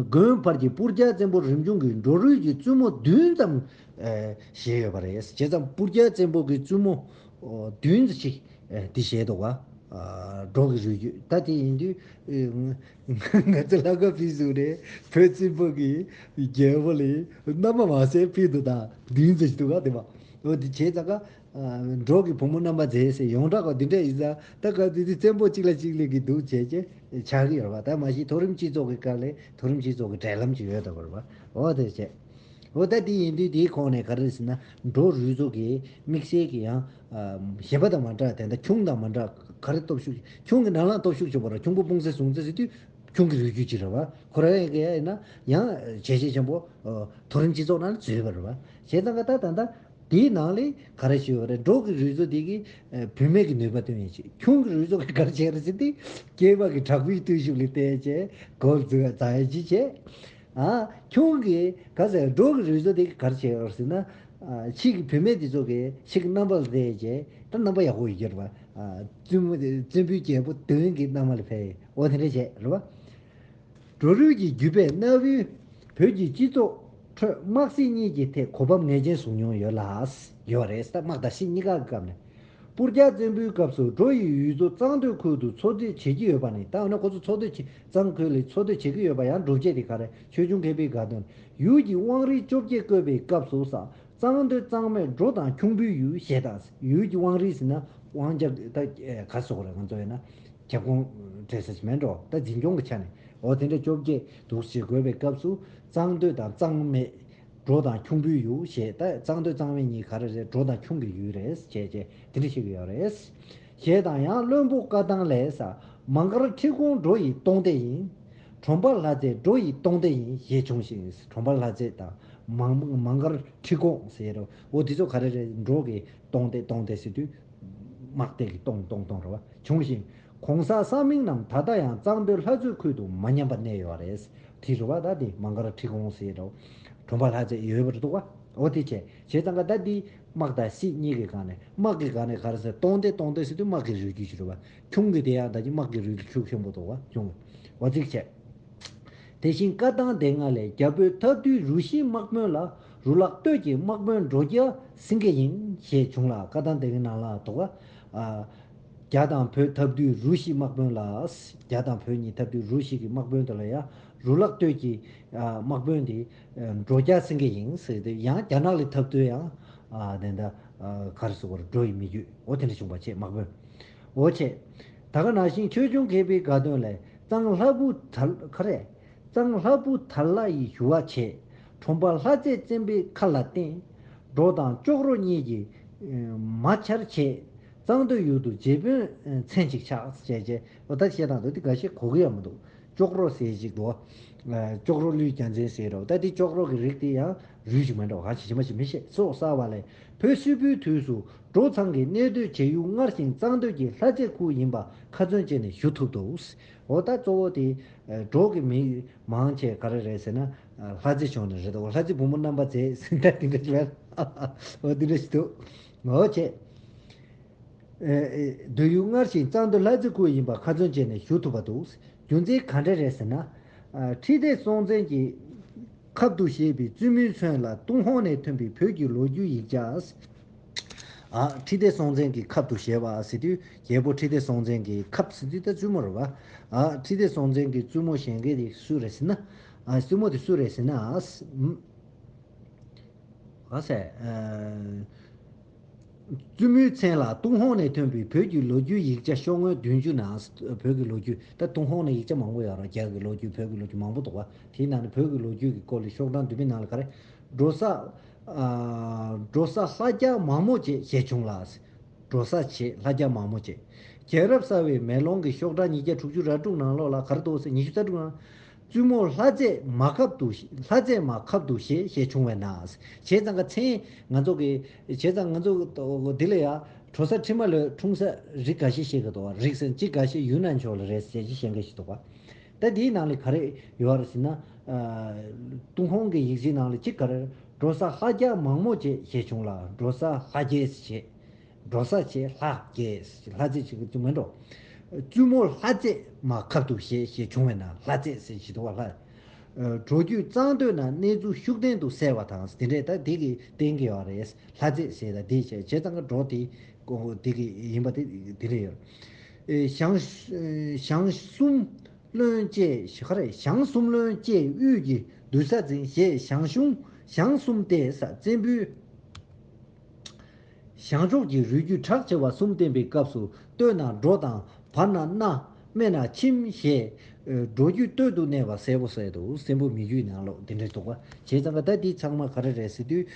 དགོན་བར་གྱི་སྤུར་རྒྱལ་བཙན་པོ་རིམ་བྱུང་གིས་འབྲོ་རུས་ཀྱི་བཙུན་མོ་བདུན་ཙམ་བཞེས་ཡོད་པ་རེད། བྱས་ཙང་སྤུར་རྒྱལ་བཙན་པོ་གི་བཙུན་མོ་བདུན་ཙམ་ཞིག་འདི་བཞེས་འདུག་བ། འབྲོ་གི་རུས་རྒྱུད་ད་དེ་ཡིན་དུས། ང་ཚོ་ལྷ་ཁང་ཕུལ་བཟོ་རེད། བོད་བཙན་པོ་གི་རྒྱལ་པོ་ལ་རྣམ་པ་མ་ཟད་ཕུལ་འདུག་ད་བདུན་ཙམ་ཞིག་འདུག་ག་དེ་བ། འོ་དེ་བྱས་ཙང་ཀ་འབྲོག་གི་བུ་མོ་རྣམ་པ་མཛེས་ཟེར་ཡོངས་གྲགས་ཀ་འདི་འདྲ་ཡིན་ཙང་། ད་ག་དུས་དུས་བཙན་པོ་གཅིག་ལ་གཅིག་ལས་ཀྱི་འདུག་བྱས་རྗེས་ཆགས་ཀྱི་ཡོད་རེད་བ། ད་མ་གཞི་མཐོ་རིམ་སྤྱི་ཚོགས་ཀྱི་སྐབས་ལས་མཐོ་རིམ་སྤྱི་ཚོགས་ཀྱི་འབྲེལ་ལམ་ཅིག་ཡོད་ད་བར་བ། འོ་དེ་བྱས། འོ་ད་འདི་ཡིན་དུས་དེའི་ཁོངས་ནས་ག་རེ་ཟེར་ན། འབྲོག་རུས་ཚོགས་ཀྱི་དམིགས་བསལ་གྱི་ཡང་གཞན་པ་དང་མ་འདྲ། དེ་འདྲ་ཁྱུང་དང་མ་འདྲ། ག་རེ་སྟོབས་ཤུགས། ཁྱུང་གི་ནང་ལ་སྟོབས་ཤུགས་ཆེན་པོ་རེད། ཁྱུང་པོ་སྤུངས་སེ་གཟུངས་སེ་ཟེར་དུས་ཁྱུང་གི་རུས་རྒྱུད་ཅིག་རེད་བ། ཁོ་རང་གི་ཡིན་ན་ཡང་བྱས་རྗེས་ཆེན་པོ་མཐོ་རིམ་སྤྱི་ཚོགས་ནང་ལ་འཛུལ་བ་རེད་བ། བྱས་ཙང་ཀ་ད་ད་ལྟ། དེའི་ནང་ལས་ག་རེ་ཞུས་པ་རེད། འབྲོག་གི་རུས་ཚོགས་དེ་གིས་བུད་མེད་ཀྱི་ནུས་པ་སྟོན་ཡིན་ཞིག་ཁྱུང་གི་རུས་ཚོགས་ཀྱིས་ག་རེ་བྱས་རེད་ཟེར་ཏེ། སྐྱེས་པ་གི་དྲག་པོའི་བརྟུལ་ཞུགས་ལ་བརྟེན་བྱས་གོ་ལ་འཛུལ་བ་བཟང་ཡ་ཅིག་བྱས། ཨ་ཁྱུང་གིས་ག་ཟེར། འབྲོག་གི་རུས་ཚོགས་དེ་གིས་ག་རེ་བྱས་ཡོད་རེད་ཟེར་ན། ཨ་ཕྱིས་ཀྱི་བུད་མེད་དེ་ཚོ་གིས་ཕྱིས་ཀྱི་རྣམ་པ་ལ་བལྟས་བྱས་ད་རྣམ་པ་ཡག་པོ་ཡོད་ཀྱི་རེད་བ། ཨ་བཙུན་མོ་བཙན་པོའི་རྒྱལ་པོ་བདུན་གྱི་རྣམ་པ་ལ་ཕེབས། འོ་དེ་འདྲ་བྱས་རེད་བ། འབྲོ་རུས་ཀྱི་རྒྱུད་པས་གནའ་བོའི་བོད་ཀྱི་སྤྱི་ཚོགས་ཁྲོད་དམག་སྲིད་གཉིས་ཀྱི་ཐད་གོ་འཕང་ངེས་ཅན་བཟུང་མྱོང་ཡོད་ལ། ཡོད་རེད། ད་དམག་དང་སྲིད་གཉིས་ཀ་གི་སྐབས་ནས། སྤུར་རྒྱལ་བཙན་པོའི་སྐབས་སུ་འབྲོ་ཡི་ཡུལ་ཚོ་གཙང་སྟོད་ཁུལ་དུ་འཚོ་སྡོད་བྱེད་ཀྱི་ཡོད་པ་ནི། ད་འོ་ན་ཁོ་ཚོ་འཚོ་སྡོད་བྱེད། གཙང་ཁུལ་ལ་འཚོ་སྡོད་བྱེད་ཀྱི་ཡོད་པ་ཡང་སྒྲུབ་བྱེད་དེ་ག་རེ། ཆོས་འབྱུང་མཁས་པའི་དགའ་སྟོན། ཡུལ་གྱི་དབང་རིས་བཅོ་བརྒྱད་བཀོད་པའི་སྐབས་སུ་ས། གཙང་སྟོད་གཙང་སྨད་འབྲོ་དང་ཁྱུང་པོའི་ཡུལ་ཞེས་དང་། ཡུལ་གྱི་དབང་རིས་ཟེར་ན་དབང་ཆ་ད་ག་སོགས་རེད། ང་ཚོ་ཡིན་ན་རྒྱབ་ཁོངས་འབྲེལ་ས་ཞིག་མེད་འགྲོ། ད་འཛིན་སྐྱོང་གི་ཆ་ནས་འོ་དེ་འདྲ་བཅོ་བརྒྱད་འདུག་ཞེས་བཀོད་པའི་སྐབས་སུ་གཙང་སྟོད་དང་གཙང་སྨད། འབྲོ་དང་ཁྱུང་པོའི་ཡུལ་ཞེས། ད་གཙང་སྟོད་གཙང་བོད་གཉིས་ག་རེ་རེད། འབྲོ་དང་ཁྱུང་གི་ཡུལ་རེད་ཅེས་བྱས་དེ་འདྲ་བཤད་ཀྱི་ཡོད་རེད། ཞེས་དང་། ཡང་བློན་པོ་བཀའ་ཐང་ལས། མ་མགར་ཁྲི་གོང་འབྲོ་ཡི་སྟོང་སྡེ་ཡིན། གྲོང་པ་ལྷ་རྫས་འབྲོ་ཡི་སྟོང་སྡེ་ཡིན་ཞེས་བྱུང་ཞིང་། གྲོང་པ་ལྷ་རྫས་དང་མ་མ་མགར་ཁྲི་གོང་ཟེར་རོ། འོ་དེ་ཚོ་ག་རེ་རེད། འབྲོ་གི་སྟོང་སྡེ། སྟོང་སྡེ་ཟེར་དུས་དམག་སྡེ་གི་སྟོང་སྟོང་སྟོང་རེད་བ། བྱུང་ཞིང་གོང་ས་ས་མིང་རྣམས་ད་ལྟ་ཡང་གཙང་པོའི་ལྷ་མཛོད་ཁུལ་དུ་མ་ཉམས་པར་གནས་ཡོད་རེད། དེ་རེད་བ། ད་དེ་མ་མགར་ཁྲི་གོང་ཟེར་རོ། གྲོང་པ་ལྷ་རྫས་ཡོད་པ་རེད་འདུག་བ། འོ་དེ་བྱས་བྱས་ཙང་ཀ་ད་དེ་དམག་དང་སྲིད་གཉིས་ཀྱི་སྒང་ནས། དམག་གི་སྒང་ནས་ག་རེ་ཟེར། སྟོང་སྡེ། སྟོང་སྡེ་ཟེར་དུས་དམག་གི་རུས་རྒྱུད་ཅིག་རེད་བ། ཁྱུང་གི་དེ་ཡང་ད་ཀྱི་དམག་གི་རུས་རྒྱུད་ཁྱུང་ཆེན་པོ་འདུག་བ། ཁྱུང་། འོ་དེ་བྱས། དེ་བཞིན་བཀའ་ཐང་སྡེ་ལྔ་ལས། རྒྱ་བོད་ཐབས་འདུལ་རུ་བཞིའི་དམག་དཔོན་ལ། རུ་ལག་སྟོད་ཀྱི་དམག་དཔོན་འབྲོ་རྒྱ་སེང་གེ་ཡིན་ཞེས་བྱུང་ལ། བཀའ་ཐང་སྡེ་ལྔའི་ནང་ལ་འདུག་ག། ཨ། རྒྱ་དང་བོད་ཐབས་འདུལ་རུ་བཞི་དམག་དཔོན་ལ། རྒྱ་དང་བོད་གཉིས་ཐབས་འདུལ་རུ་བཞི་གི་དམག་དཔོན་དེ་ལ་ཡང་རུ་ལག་སྟོད་ཀྱི་ཨ་དམག་དཔོན་དེ་ཨ་འབྲོ་རྒྱ་སེང་གེ་ཡིན་ཟེར་ཏེ། ཡང་རྒྱ་ནག་ལ་ཐབས་འདུལ་ཡང་ཨ་དེ་འདྲ་ཨ་ག་རེ་ཟེར་དགོས་རེད། འབྲོ་ཡི་མི་རྒྱུད། འོ་དེ་འདྲ་བྱུང་བ་བྱས། དམག་དཔོན། འོ་བྱས། ད་ག་ནང་བཞིན་ཆོས་སྐྱོང་མཁས་པའི་དགའ་སྟོན་ལས། གཙང་ལྷ་བུ་དར་ག་རེ། གཙང་ལྷ་བུ་དར་ལྷ་ཡི་ཞུ་བ་བྱས། གྲོང་པ་ལྷ་རྫས་བཙན་པོའི་ཁ་ལ་བརྟེན། འབྲོ་དང་ཅོག་རོ་གཉིས་ཀྱིས་མ་ཆར་བྱས། གཙང་སྟོད་ཡུལ་དུ་རྗེ་དཔོན་མཚན་ཅིག་ཆགས་བྱས་བྱས། འོ་ད་བཤད་སྟངས་དེ་འགའ་ཤས་གོ་གི་ཡོད་མི་འདུག་ཅོག་རོ་ཟེར་ཅིག་འདུག་ཅོག་རོ་ཀླུའི་རྒྱལ་མཚན་ཟེར་རོ། ད་དེ་ཅོག་རོ་གི་རིགས་དེ་ཡང་རུས་ཅིག་མ་འདྲ་བ་གང་ཞིག་ཇི་མ་ཞིག་མི་ཤེས། སོགས་གསར་བ་ལས། བོད་སིལ་བུའི་དུས་སུ་འབྲོ་ཚང་གི་གནས་སྡོད་བྱེད་ཡུལ་སྔར་བཞིན་གཙང་སྟོད་ཀྱི་ལྷ་རྫས་ཁུལ་ཡིན་པ་ཁ་ཚོན་བཅད་ནས་ཞུ་ཐུབ་འདུག་འོ་ད་གཙོ་བོ་དེ་འབྲོ་གི་མི་མང་ཆེ་ག་རེ་རེད་ཟེར་ན་ལྷ་རྫས་ཕྱོགས་ནས་རེད་འདུག་ལྷ་རྫས་བུ་མོ་རྣམ་པ་མཛེས་ཟེར་ད་དེ་འདྲ་ཞིག་རེད། འོ་དེ་འདྲ་ཞིག་འདུག་འོ་བྱས། སྡོད་ཡུལ་སྔར་བཞིན་གཙང་སྟོད་ལྷ་རྫས་ཁུལ་ཡིན་པ་ཁ་ཚོན་བཅད་ནས་ཞུ་ཐུབ་པ་འདུག་རྒྱུ་མཚན་ག་འདྲ་རེད་ཟེར་ན། ཁྲི་ལྡེ་སྲོང་བཙན་གྱི་ཁབ་ཏུ་བཞེས་པའི་བཙུན་མོའི་མཚོན་ལ་ཏུན་ཧོང་ནས་ཐོན་པའི་བོད་ཀྱི་ལོ་རྒྱུས་ཡིག་ཆ། ཁྲི་ལྡེ་སྲོང་བཙན་གྱི་ཁབ་ཏུ་བཞེས་པ་ཟེར་དུས་རྒྱལ་པོ་ཁྲི་ལྡེ་སྲོང་བཙན་གྱི་ཁབ་ཟེར་དུས་ད་བཙུན་མོ་རེད་བ། ཁྲི་ལྡེ་སྲོང་བཙན་གྱི་བཙུན་མོ་གཞན་སྐད་དེ་སུ་རེད་ཟེར་ན། བཙུན་མོ་དེ་སུ་རེད་ཟེར་ན། ག་ཟེར། བཙུན་མོའི་མཚན་ལ་ཏུན་ཧོང་ནས་ཐོན་པའི་བོད་ཀྱི་ལོ་རྒྱུས་ཡིག་ཆ་ཤོག་ངོས་བདུན་ཅུ་ནང་། བོད་ཀྱི་ལོ་རྒྱུས་ད་ཏུན་ཧོང་ནས་ཡིག་ཆ་མང་པོ་ཡོད་རེད། རྒྱ་གི་ལོ་རྒྱུས། བོད་ཀྱི་ལོ་རྒྱུས་མང་པོ་འདུག་བ། དེའི་ནང་ནས་བོད་ཀྱི་ལོ་རྒྱུས་ཀྱི་སྐོར་ལ་ཤོག་གྲངས་བདུན་པའི་ནང་ལ་ག་རེ། འབྲོ་ས། འབྲོ་ས་ལྷ་རྒྱལ་མང་མོ་བྱས་ཞེས་བྱུང་ལ། འབྲོ་ས་བྱས་ལྷ་རྒྱལ་མང་མོ་བྱས། རྒྱལ་རབས་གསར་བའི་མེ་ལོང་གི་ཤོག་གྲངས་ཉིས་བརྒྱ་དྲུག་ཅུ་རེ་དྲུག་ནང་ལོགས་ལ་ག་རེ་འདུག་ཟེར། ཉི་ཤུ་རྩ་དྲུག་ནང་། བཙུན་མོ་ལྷ་རྫས་མ་ཁབ་ཏུ། ལྷ་རྫས་མ་ཁབ་ཏུ་བཞེས་ཞེས་བྱུང་བས་ན། བྱས་ཙང་ཀ་མཚན་ང་ཚོ་གི་བྱས་ཙང་ང་ཚོ་འདི་ལ་ཡ་འབྲོ་ས་ཁྲི་མ་ལོའི་འཁྲུངས་ས་རིགས་འགའ་ཤས་བཤད་ཀྱི་འདུག་བ། རིགས་ཟེར་གཅིག་འགའ་ཤས་ཡུན་ནན་ཕྱོགས་ལ་རེད་ཟེར་གྱི་བཤད་མཁན་ཞིག་འདུག་བ། ད་འདིའི་ནང་ལ་ག་རེ་ཡོད་རེད་ཟེར་ན། ཏུན་ཧོང་གི་ཡིག་ཆའི་ནང་ལ་གཅིག་ག་རེ། འབྲོ་ས་ལྷ་རྒྱལ་མང་མོ་བྱས་ཞེས་བྱུང་ལ། འབྲོ་ས་ལྷ་རྒྱལ་ཞེས། འབྲོ་ས་བྱས་ལྷ་རྒྱལ། ལྷ་རྫས་ཅིག་ཅིག་མིན་འགྲོ། བཙུན་མོ་ལྷ་རྫས་མ་ཁབ་ཏུ་བཞེས་ཞེས་བྱུང་བས་ན་ལྷ་རྫས་ཟེར་ཞིག་འདུག་བ། ལྷ། འབྲོ་རྒྱུད་གཙང་སྟོད་ན་གནས་ཚུལ་ཤུགས་ལྡན་དུ་གསལ་བ་དང་དེ་འདྲས་ད་དེ་གི་བསྟན་གྱི་ཡོད་རེད། ལྷ་རྫས་ཟེར་ད་དེ་བྱས་བྱས་ཙང་ཀ་འབྲོ་དེ་ཀོ་དེ་གི་ཡིན་པ་དེ་དེ་རེད་ཡོད། ཞང་ཞང་གསུམ་བློན་བཅས་ཞེས་ག་རེ། ཞང་གསུམ་བློན་བཅས་དབུས་ཀྱི་གདུལ་ས་འཛིན་ཞེས་ཞང་ཞུང་ཞང་གསུམ་སྟེ་ས་བཙན་པོའི་བྱང་ཕྱོགས་ཀྱི་རུས་རྒྱུད་གྲགས་ཆེ་བ་གསུམ་བསྟན་པའི་སྐབས་སུ་སྟོད་ན་འབྲོ་དང་བར་ན་སྣ་སྨད་ན་ཁྱིམ་ཞེས་འབྲོ་རྒྱུད་སྟོད་དུ་གནས་པ་གསལ་པོ་གསལ་འདུག་བཙན་པོ་མི་རྒྱུད་ནང་ལོགས་དེ་འདྲ་འདུག་པ། བྱས་ཙང་ཀ་ད་འདི་ཚང་མ་ག་རེ་རེད་ཟེར་དུས།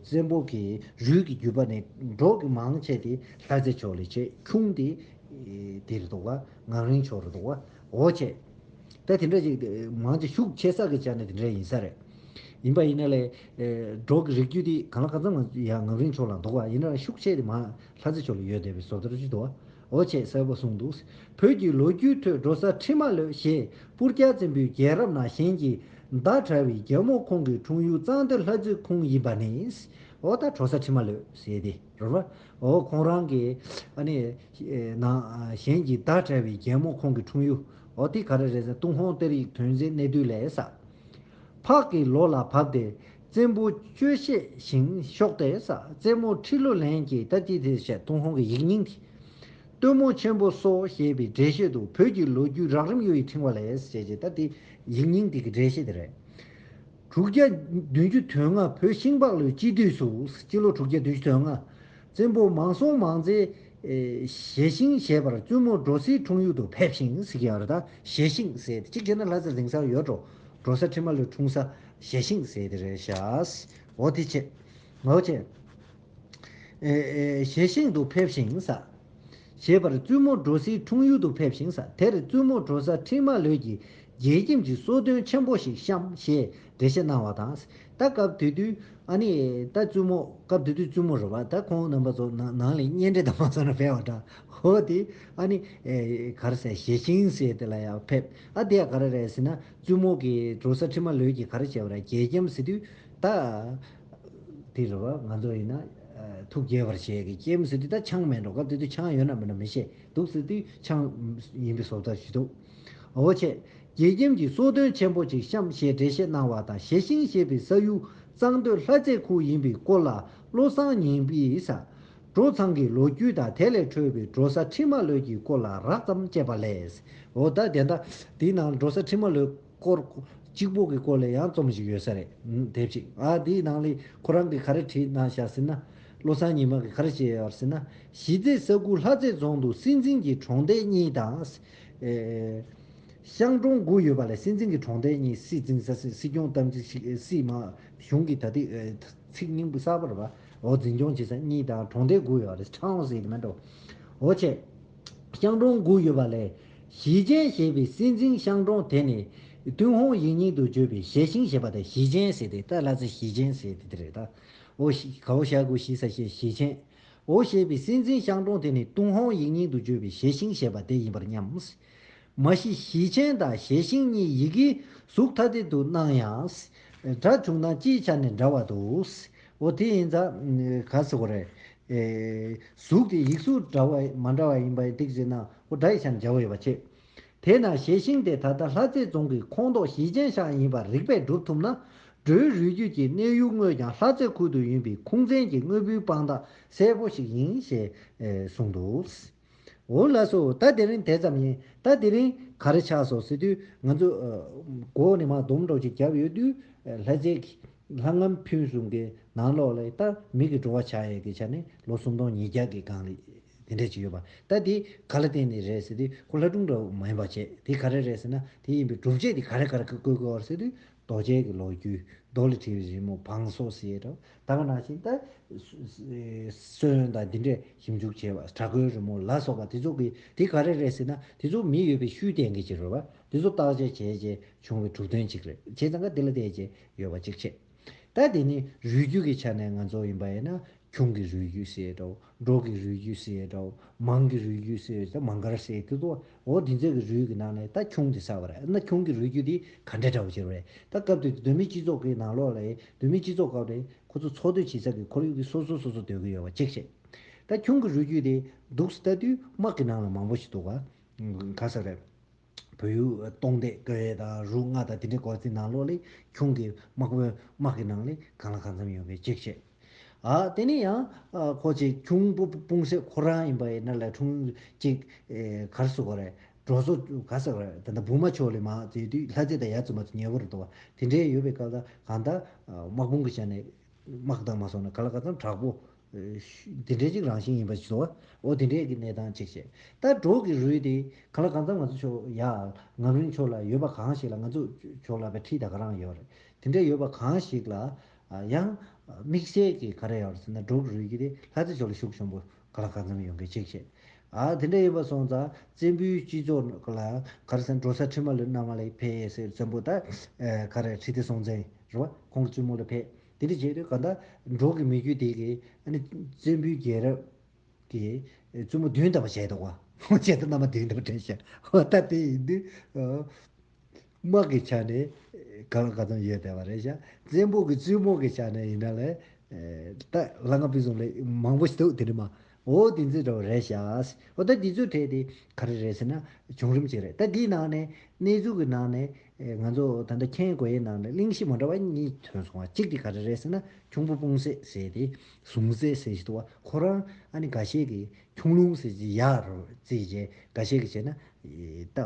བཙན་པོ་གི་རུས་ཀྱི་རྒྱུད་པ་ནས་འབྲོ་གི་མང་ཆེ་དེ་ལྷ་རྫས་ཕྱོགས་ལས་བྱས། ཁྱུང་དེ་དེ་རེད་འདུག་པ། ངག་རིང་ཕྱོགས་རེད་འདུག་པ། འོ་བྱས། ད་དེ་འདྲ་ཅིག་མང་ཆེ་ཤུགས་ཆེ་ས་གི་ཆ་ནས་དེ་འདྲ་ཡིན་ས་རེད། ཡིན་པ་ཡིན་ན་ལས། འབྲོག་གི་རིགས་རྒྱུད་དེ་གང་ལ་གང་འཚམ་ཡང་ངག་རིང་ཕྱོགས་ལ་འདུག་པ། ཡིན་ན་ཤུགས་ཆེ་དེ་མ་ལྷ་རྫས་ཕྱོགས་ལ་ཡོད་བསྡད་པའི་བཟོ་ལྟ་ཅིག་འདུག་པ། འོ་བྱས་གསལ་པོ་གསུངས་འདུག་བོད་ཀྱི་ལོ་རྒྱུས་ཐོས་འབྲོ་ས་ཁྲི་མ་ལོད་ཞེས་སྤུར་རྒྱལ་བཙན་པོའི་རྒྱལ་རབས་ན་གཞན་གྱི་ཟླ་བྲལ་བའི་རྒྱལ་མོ་ཁོང་གི་འཁྲུངས་ཡུལ་གཙང་སྟོད་ལྷ་རྫས་ཁུལ་ཡིན་པ་ནི། འོ་ད་འབྲོ་ས་ཁྲི་མ་ལོད་ཟེར་དེ་རེད་པ། འོ་ཁོང་རང་གི་ཨ་ནི་ན་གཞན་གྱི་ཟླ་བྲལ་བའི་རྒྱལ་མོ་ཁོང་གི་འཁྲུངས་ཡུལ། འོ་དེ་ག་རེ་རེད་ཟེར། ཏུན་ཧོང་གཏེར་ཡིག་དོན་ཚན་གནས་བསྡུས་ལས་ས། ཕག་གི་ལོ་ལ་བབས་ཏེ་བཙན་པོ་སྤྱོད་ཤེས་ཤིང་ཤོག་སྟེ་ས། རྩེད་མོ་ཁྲི་ལོ་ལན་གྱི་ད་ཅི་དེ་བཤད་ཏུན་ཧོང་གི་ཡིག་རྙིང་དེ། སྟོན་མོ་ཆེན་པོ་སོགས་ཞེས་པའི་འགྲེལ་བཤད་དུ་བོད་ཀྱི་ལོ་རྒྱུས་རགས་རིམ་གཡུ་ཡི་ཕྲེང་བ་ལས་ཞེས་བྱས། ད་དེ་ཡིག་རྙིང་དེ་གི་འགྲེལ་བཤད་དེ་རེད། དྲུག་བརྒྱ་བདུན་ཅུ་དོན་ལྔ་བོད་ཤིང་སྦག་ལོའི་སྤྱི་དུས་སུ། སྤྱི་ལོ་དྲུག་བརྒྱ་བདུན་ཅུ་དོན་ལྔ། བཙན་པོ་མང་སྲོང་མང་མཛེས་ཞལ་ཤིང་ཞེས་པར་བཙུན་མོ་འབྲོ་སིའི་འཁྲུངས་ཡུལ་དུ་ཕེབས་ཤིང་ཟེར་གྱི་ཡོད་རེད། ད་ཞལ་ཤིང་ཟེར་ཏེ་གཅིག་བྱས་ན་ལྷ་རྫས་འཛིན་ས་ཡོད་འགྲོ། འབྲོ་ས་ཁྲི་མ་ལོའི་འཁྲུངས་ས་ ཞལ་ཤིང་ཟེར་དེ་རེད་ཤག་འོ་དེ་བྱས། འོ་བྱས། ཨེ་ཨེ་ཞལ་ཤིང་དུ་ཕེབས་ཤིང་ས། ཞེས་པར་བཙུན་མོ་འགྲོ་སའི་འཁྲུངས་ཡུལ་དུ་ཕེབས་ཤིང་ས། དེར་བཙུན་མོ་འགྲོ་ས་ཁྲི་མ་ལོད་ཀྱིས་དགྱེས་སྐྱེམས་ཀྱི་གསོལ་སྟོན་ཆེན་པོ་ཞིག་བཤམས་ཞེས་འགྲེལ་བཤད་གནང་བ་དང་། ད་སྐབས་དེ་དུས་ཨ་ནི་ད་བཙུན་མོ་སྐབས་དེ་དུས་བཙུན་མོ་རེད་བ། ད་ཁོང་རྣམ་པ་ཚོ་ནང་ནང་ལ་གཉེན་འབྲེལ་དང་མ་སོང་ན་ཕེབས་པ་འདྲ། འོ་དེ་ཨ་ནི་ཨེ་ག་རེ་ཟེར་ཞལ་ཤིང་ཟེར་དེ་ལ་ཡང་ཕེབས། ཨ་དེ་ཡང་ག་རེ་རེད་ཟེར་ན། བཙུན་མོ་གིས་འགྲོ་ས་ཁྲི་མ་ལོད་ཀྱིས་ག་རེ་བྱས་པ་རེད། དགྱེས་སྐྱེམས་ཟེར་དུས་ད་དེ་རེད་བ། ང་ཚོ་ཡིན་ན་ཨ་ཐུགས་དགྱེས་པར་བྱེད་ཀྱི་སྐྱེམས་ཟེར་དུས་ད་ཆང་མེད་འགྲོ། སྐབས་དེ་དུས་ཆང་ཡོད་ན་མེད་ན་མི་ཤེས་འདུག་ཟེར་དུས་ཆང་ཡིན་པའི་བཟོ་ལྟ་ཞིག་འདུག་འོ་བྱས། དགྱེས་སྐྱེམས་ཀྱི་གསོལ་སྟོན་ཆེན་པོ་ཅིག་བཤམས་ཞེས་འགྲེལ་བཤད་གནང་བ་དང་། ཞལ་ཤིང་ཞེས་པའི་ས་ཡུལ་གཙང་སྟོད་ལྷ་རྩེ་ཁུལ་ཡིན་པའི་སྐོར་ལ་བློ་བཟང་ཉི་མའི་ས། གྲོ་ཚང་གི་ལོ་རྒྱུས་དང་དེ་ལས་འཕྲོས་པའི་འགྲོ་ས་ཁྲི་མ་ལོད་ཀྱི་སྐོར་ལ་རགས་ཙམ་དཔྱད་པ་ལས། འོ་ད་དེ་འདྲ་དེའི་ནང་འགྲོ་ས་ཁྲི་མ་ལོད་སྐོར་གཅིག་པོ་གི་སྐོར་ལ་ཡང་རྩོམ་ཞིག་ཡོད་ས་རེད། ཨུམ། དེབ་ཅིག་ཨ་དེའི་ནང་ལས་ཁོ་རང་གིས་ག་རེ་བྲིས་གནང་བཞག་ཟེར་ན། བློ་བཟང་ཉི་མ་གིས་ག་རེ་བྱས་ཡོད་ཟེར་ན། གཞིས་རྩེ་ས་ཁུལ་ལྷ་རྩེ་རྫོང་དུ་སྲིད་འཛིན་གྱི་གྲོང་སྡེ་གཉིས་དང་། ཨེ། ཤང་གྲོང་དགུ་ཡོད་པ་ལས། སྲིད་འཛིན་གྱི་གྲོང་སྡེ་གཉིས། སྲིད་འཛིན་ས་སྲིད་སྲིད་སྐྱོང་ཏམ་ཅི་ཞིག་སྲིད་མ་གཞུང་གི་ད་ལྟའི་ཨེ་ཚིག་རྙིང་པ་གསར་པ་རེད་པ། འོ་འཛིན་སྐྱོང་བྱེད་ས་གཉིས་དང་གྲོང་སྡེ་དགུ་ཡོད་རེད། ཁྲང་ཟེར་གྱི་མེད་འགྲོ། འོ་བྱས། ཤང་གྲོང་དགུ་ཡོད་པ་ལས། ཞི་ཅན་ཞེས་པའི་སྲིད་འཛིན་ཤང་གྲོང་དེ་ནི་ཏུན་ཧོང་ཡིག་རྙིང་དུ་བརྗོད་པའི་ཞེ་ཤིང་ཞེས་པ་དང་། ཞི་ཅན་ཟེར་ཏེ་ད་ལྷ་རྩེ་ཞི་ཅན་ཟེར་ཏེ་དེ་རེད་ད། འོ་ཞི་གའོ་ཞ་གུ་ཞི་ས་ཞེ་ཞི་ཅན། འོ་ཞེས་པའི་སྲིད་འཛིན་ཤང་གྲོང་དེ་ནི་ཏུན་ཧོང་ཡིག་རྙིང་དུ་བརྗོད་པའི་ཞེ་ཤིང་ཞེས་པ་དེ་ཡིན་པར་སྙམ། མ་གཞི་ཞི་ཅན་དང་ཞེ་ཤིང་གཉིས་ཡི་གེའི་གཟུགས་ཐ་དད་དུ་སྣང་ཡང་། སྒྲ་བྱུང་སྟངས་སྤྱིའི་ཆ་ནས་འདྲ་བ་འདུག་འོ་དེ་ཡིན་ཙང་ག་ཟེར་དགོས་རེད། ཨེ། གཟུགས་དེ་ཡིག་གཟུགས་འདྲ་བ་མ་འདྲ་བ་ཡིན་པ་ཡིན་ཏིག་ཟེར་ན་འོ་སྒྲ་ཡི་ཆ་ནས་འདྲ་བ་ཡོད་པ་བྱེད། དེས་ན་ཞེ་ཤིང་དེ་ད་ལྟ་ལྷ་རྩེ་རྫོང་གི་ཁོངས་གཏོགས་ཞི་ཅན་ཤང་ཡིན་པར་རིགས་པས་སྒྲུབ་ཐུབ་ན། འགྲོའི་རུས་རྒྱུད་ཀྱི་གནས་ཡུལ་དངོས་ཀྱང་ལྷ་རྩེ་ཁུལ་དུ་ཡིན་པའི་ཁུངས་བཙན་གྱི་དངོས་པོའི་དཔང་རྟགས་གསལ་པོ་ཞིག་ཡིན་ཞེས་གསུངས་འདུག་འོ་ལགས་སོ། ད་དེ་རིང་དེ་ཙམ་ཡིན། ད་དེ་རིང་ག་རེ་ཆགས་སོང་ཟེར་དུས་ང་ཚོ་ཨ་མགོ་ནས་མར་སྡོམ་འགྲོ་ཅིག་བརྒྱབ་ཡོད་དུས། ཨ་ལྷ་རྩེ་ལྷ་ངམ་ཕུན་སུམ་གྱི་ནང་ལོགས་ལ་ད་མི་གི་འགྲོ་བ་ཆགས་ཡས་ཀྱི་ཆ་ནས་ལོ་སུམ་སྟོང་ཉིས་བརྒྱ་གི་སྒང་ལ་དེ་འདྲས་ཅིག་ཡོད་པ། ད་དེ་ག་ལ་བརྟེན་ནས་རེད་ཟེར་དུས་ཁོ་ལྷ་སྒྲུང་འདྲ་བོ་མ་ཡིན་པ་བྱས། དེ་ག་རེ་རེད་ཟེར་ན། དེ་ཡིན་པའི་སྒྲུབ་བྱེད་དེ་ག་རེ་ག་རེ་བཀོད་དགོས་པ་ཟེར་དུས། རྡོ་རྗེ་གི་ལོ་རྒྱུས། རྡོ་ལ་བྲིས་པའི་རི་མོ། བང་སོ་ཟེར་འདྲ་བོ། ད་ག་ནང་བཞིན་ད་སོན་དང་འདི་འདྲས་ཞིབ་འཇུག་བྱས་པ། བྲག་བརྐོས་རི་མོ་ལ་སོགས་པ་དེ་ཚོ་གི་དེ་ག་རེ་རེད་ཟེར་ན། དེ་ཚོ་མི་ཡོད་པའི་ཤུལ་བསྟན་གྱི་ཅིག་རེད་པ། དེ་ཚོ་བརྟག་དཔྱད་བྱས་རྗེས་བྱུང་བའི་གྲུབ་དོན་ཅིག་རེད། བྱས་ཙང་ཀ་དེ་ལ་བལྟས་རྗེས་ཡོད་པ་ཅིག་བྱས། ད་དེ་ནི་རུས་རྒྱུད་ཀྱི་ཆ་ནས་ང་ཚོ་ཡིན་པ་ཡིན་ན། ཁྱུང་གི་རུས་རྒྱུད་ཟེར་འདྲ་བོ། འབྲོག་གི་རུས་རྒྱུད་ཟེར་འདྲ་བོ། མང་གི་རུས་རྒྱུད་ཟེར། ད་མང་གར་ཟེར་དེ་ཚོ། འོ་དེ་ཚོ་གི་རུས་ཀྱི་ནང་ནས་ད་ཁྱུང་དེ་བསགས་པ་རེད། ན་ཁྱུང་གི་རུས་རྒྱུད་དེ་ག་འདྲ་འདྲ་བོ་ཅིག་རེད། ད་སྐབས་དེ་དུས་བོད་མིའི་སྤྱི་ཚོགས་ཀྱི་ནང་ལོགས་ལ། བོད་མིའི་སྤྱི་ཚོགས་སྐབས་རེད། ཁོ་ཚོ་འཚོ་སྡོད་བྱེད་ས་ཀྱི་ཁོར་ཡུག་དེ་སོ་སོ་སོ་སོ་སྡོད་ཀྱི་ཡོད་པ་ཅིག་བྱས། ད་ཁྱུང་གི་རུས་རྒྱུད་དེ་འདུག་སེ་ལྟ་དུས་དམག་གི་ནང་ལ་མང་པོ་ཞིག་འདུག་ག་ག་ས་རེད། བོད་ཡུལ་སྟོང་སྡེ་ཀོ་ཡེ་དང་རུ་ལྔ་དང་དེ་འདྲའི་སྐོར་གྱི་ནང་ལོགས་ལ་ཁྱུང་གི་དམག་དཔོན་དམག་གི་ནང་ལ་གང་ལ་གང་འཚམ་ཡོད་པའི་གཅིག་བྱས། ཨ་དེ་ནས་ཡང་ཨ་ཁོ་ཅིག་ཁྱུང་པོ་སྤུངས་སེ་ཁོ་རང་ཡིན་པ་ཡིན་ན་ལ་ཁྱུང་ཅིག་ཨེ་ག་རེ་ཟེར་དགོས་རེད། འགྲོ་སོ་ག་ཟེར་དགོས་རེད། ད་ལྟ་བུ་མ་ཕྱོགས་ལ་མ་དེ་དུས་ལྷ་རྩེ་དང་ཡ་བཙུན་མ་ཚོ་ཉེ་བོ་རེད་འདུག་བ། དེ་འདྲའི་ཡོད་པའི་སྐབས་ལ་གང་ལྟར་དམག་དཔུང་གི་ཆ་ནས། དམག་དང་མ་སོང་ན་ག་ལ་གང་འཚམ་དྲག་པོ། ཨེ་ཤུ་དེ་འདྲའི་ཅིག་རང་བཞིན་ཡིན་པ་ཞིག་འདུག་བ། འོ་དེ་འདྲའི་གི་གནས་སྟངས་ཅིག་བྱས། ད་འབྲོག་གི་རུས་དེ་ག་ལ་གང་འཚམ་ང་ཚོ་ཕྱོགས་ཡ་ངམ་རིང་ཕྱོགས་ལ་ཡོད་པ་གང་ཞིག་ལ། ང་ཚོ་ཕྱོགས་ལ་བའི་ཁྲིད་དང་ག་རང་ཡོད་རེད། དེ་འདྲའི་ཡོད་པ་གང་ཞིག་ལ་ཨ་ཡང་དམིགས་བསལ་གྱི་ག་རེ་ཡོད་རེད་ཟེར་ན། འབྲོག་གི་རུས་ཀྱི་དེ་ལྷ་རྩེ་ཕྱོགས་ལ་ཤུགས་ཆེན་པོ་ག་ལ་གང་འཚམ་ཡོང་མཁན་ཅིག་བྱས། ཨ་དེ་འདྲ་ཡིན་པ་སོང་ཙང་བཙན་པོའི་སྤྱི་ཚོགས་ལ་ག་རེ་ཟེར་ན། འགྲོ་ས་ཁྲི་མ་ལོད་རྣམས་ལ་ཕེབས་ཟེར། བཙན་པོ་ད་ཨེ་ག་རེ་ཁྲི་ལྡེ་སྲོང་བཙན་རེད་བ། ཁོང་གི་བཙུན་མོ་ལ་ཕེབས། དེ་འདྲ་བྱས་དུས་གང་ལྟར་འབྲོག་གི་མི་རྒྱུད་དེ་གིས་ཨ་ནི་བཙན་པོའི་རྒྱལ་རབས་ཀྱི་བཙུན་མོ་བདུན་ལྟ་བུ་བྱས་འདུག་བ། བྱས་ད་མནའ་མ་བདུན་ལྟ་བུ་སྤྲད་ཤག་འོ་ད་དེ་ཡིན་དུས་ཨ་དམག་གི་ཆ་ནས་གང་ལ་གང་འཚམ་ཡོད་བསྡད་པ་རེད་ཤག་བཙན་པོ་གི་བཙུན་མོ་གི་ཆ་ནས་ཡིན་ན་ལས་ད་ལྷ་ང་ཕུན་སུམ་ལས་མང་པོ་ཞིག་འདུག་དེ་ནི་མ། འོ་དེ་ཚོ་འདྲ་བོ་རེད་ཤག་འོ་ད་དེ་ཚོའི་གྲས་དེ་ག་རེ་རེད་ཟེར་ན་བྱུང་རིམ་ཅིག་རེད། ད་དེའི་ནང་ནས་གནས་ཚུལ་གྱི་ནང་ནས་ཨེ་ང་ཚོ་ད་ལྟ་མཁྱེན་དགོས་ཡའི་ནང་ནས་གླེང་གཞི་མ་འདྲ་བ་གཉིས་ཐོན་སོང་བ། གཅིག་དེ་ག་རེ་རེད་ཟེར་ན་ཁྱུང་པོ་སྤུངས་སེ་ཟེར་དེ་ཟུང་ཟེ་ཟེར་ཞིག་འདུག་བ། ཁོ་རང་ཨ་ནི་འགའ་ཤས་ཀྱིས་ཁྱུང་ལུང་ཟེར་གྱི་ཡག་རུ་བརྩིས་རྗེས་འགའ་ཤས་ཀྱིས་བྱས་ན་ཨེ་ད་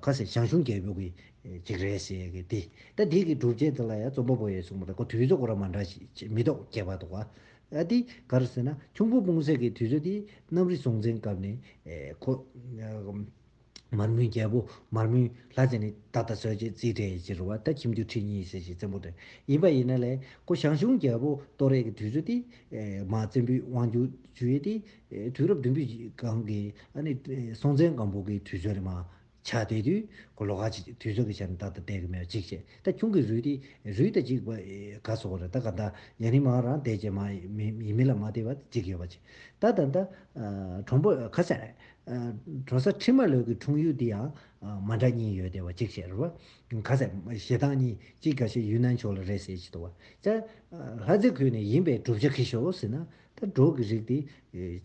ཁ་ཟེར་ཞང་ཞུང་རྒྱལ་པོ་གི་ཅིག་རེད་ཟེར་གི་དེ། ད་དེ་གི་སྒྲུབ་བྱེད་དེ་ལ་ཡང་རྩོམ་པ་པོ་ཡིས་གསུངས་པ་ལ་ཁོ་དུས་ཚོད་ཁོ་རང་མ་འདྲ་ཞིག་མི་ཐོག་སྐྱེས་པ་འདུག་བ། ཨ་དེ་ག་རེ་ཟེར་ན་ཁྱུང་པོ་སྤུངས་སེ་གི་དུས་ཚོད་དེ་གནམ་རི་སྲོང་བཙན་སྐབས་ནས་ཨེ་ཁོ། མར་མེའི་རྒྱལ་པོ་མར་མེ་ལྷ་བཙན་ནི་ད་ལྟ་བཟོས་བྱས་རྩིས་སྤྲད་ཡི་ཅི་རུ་བ། ད་ཁྱིམ་རྒྱུད་ཁྲི་གཉིས་ཟེར་ཞིག་བཙན་པོ་འདྲ་ཡིན་པ་ཡིན་ན་ལས། ཁོ་ཞང་ཞུང་རྒྱལ་པོ་གཏོར་ཡས་ཀྱི་དུས་ཚོད་དེ་མ་བཙན་པོའི་དབང་སྒྱུར་བྱུང་ཡས་དེ་དུས་རབས་བདུན་པའི་སྒང་གི་ཨ་ནི་སྲོང་བཙན་སྒམ་པོ་གི་དུས་ཚོད་རེད་མ། ཆགས་བསྡད་དུས་ཁོ་ལོགས་ཀ་ཅིག་དུས་ཚོད་ཀྱི་ཆ་ནས་ཏག་ཏག་བསྡད་ཀྱི་མེད་པ་གཅིག་བྱས། ད་ཁྱུང་གི་རུས་དེ་རུས་ད་ཅིག་ག་སོགས་རེད། ད་ག་ད་ཡ་ནི་མ་རང་བསྡད་ཀྱི་མ་མི་མི་ལ་མ་བསྡད་པ་གཅིག་ཡོད་པ་ཅིག་ད་ད་ད་གྲོང་པོ་ཁ་ཟས་གྲོང་གསེབ་ཁྲི་མ་ལོད་ཀྱི་འཁྲུངས་ཡུལ་དེ་ཡང་མ་འདྲ་གཉིས་ཡོད་བསྡད་པ་གཅིག་བྱས་རེད་བ། ཁ་ཟས་ཞེ་སྡང་གཉིས་གཅིག་ག་ཤེད་ཡུན་ནན་ཕྱོགས་ལ་རེད་ཟེར་གྱི་འདུག་བ། ད་ལྷ་རྫས་ཁུལ་ནས་ཡིན་པའི་བསྒྲུབ་བྱ་གི་ཤོག་ཟེར་ན། ད་འབྲོག་གི་རིགས་དེ་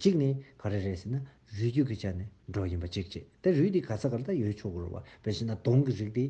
གཅིག་ནས་ག་རེ་རེད་ཟེར་ན། རུས་རྒྱུད་ཀྱི་ཆ་ནས་འབྲོག་ཡིན་པ་གཅིག་བྱས། ད་རུས་དེ་ག་ས་ག་ལ་ད་ཡོད་ཆོག་གི་རེད་བ། དཔེ་བཞག་ན་གདོང་གི་རིགས་དེ་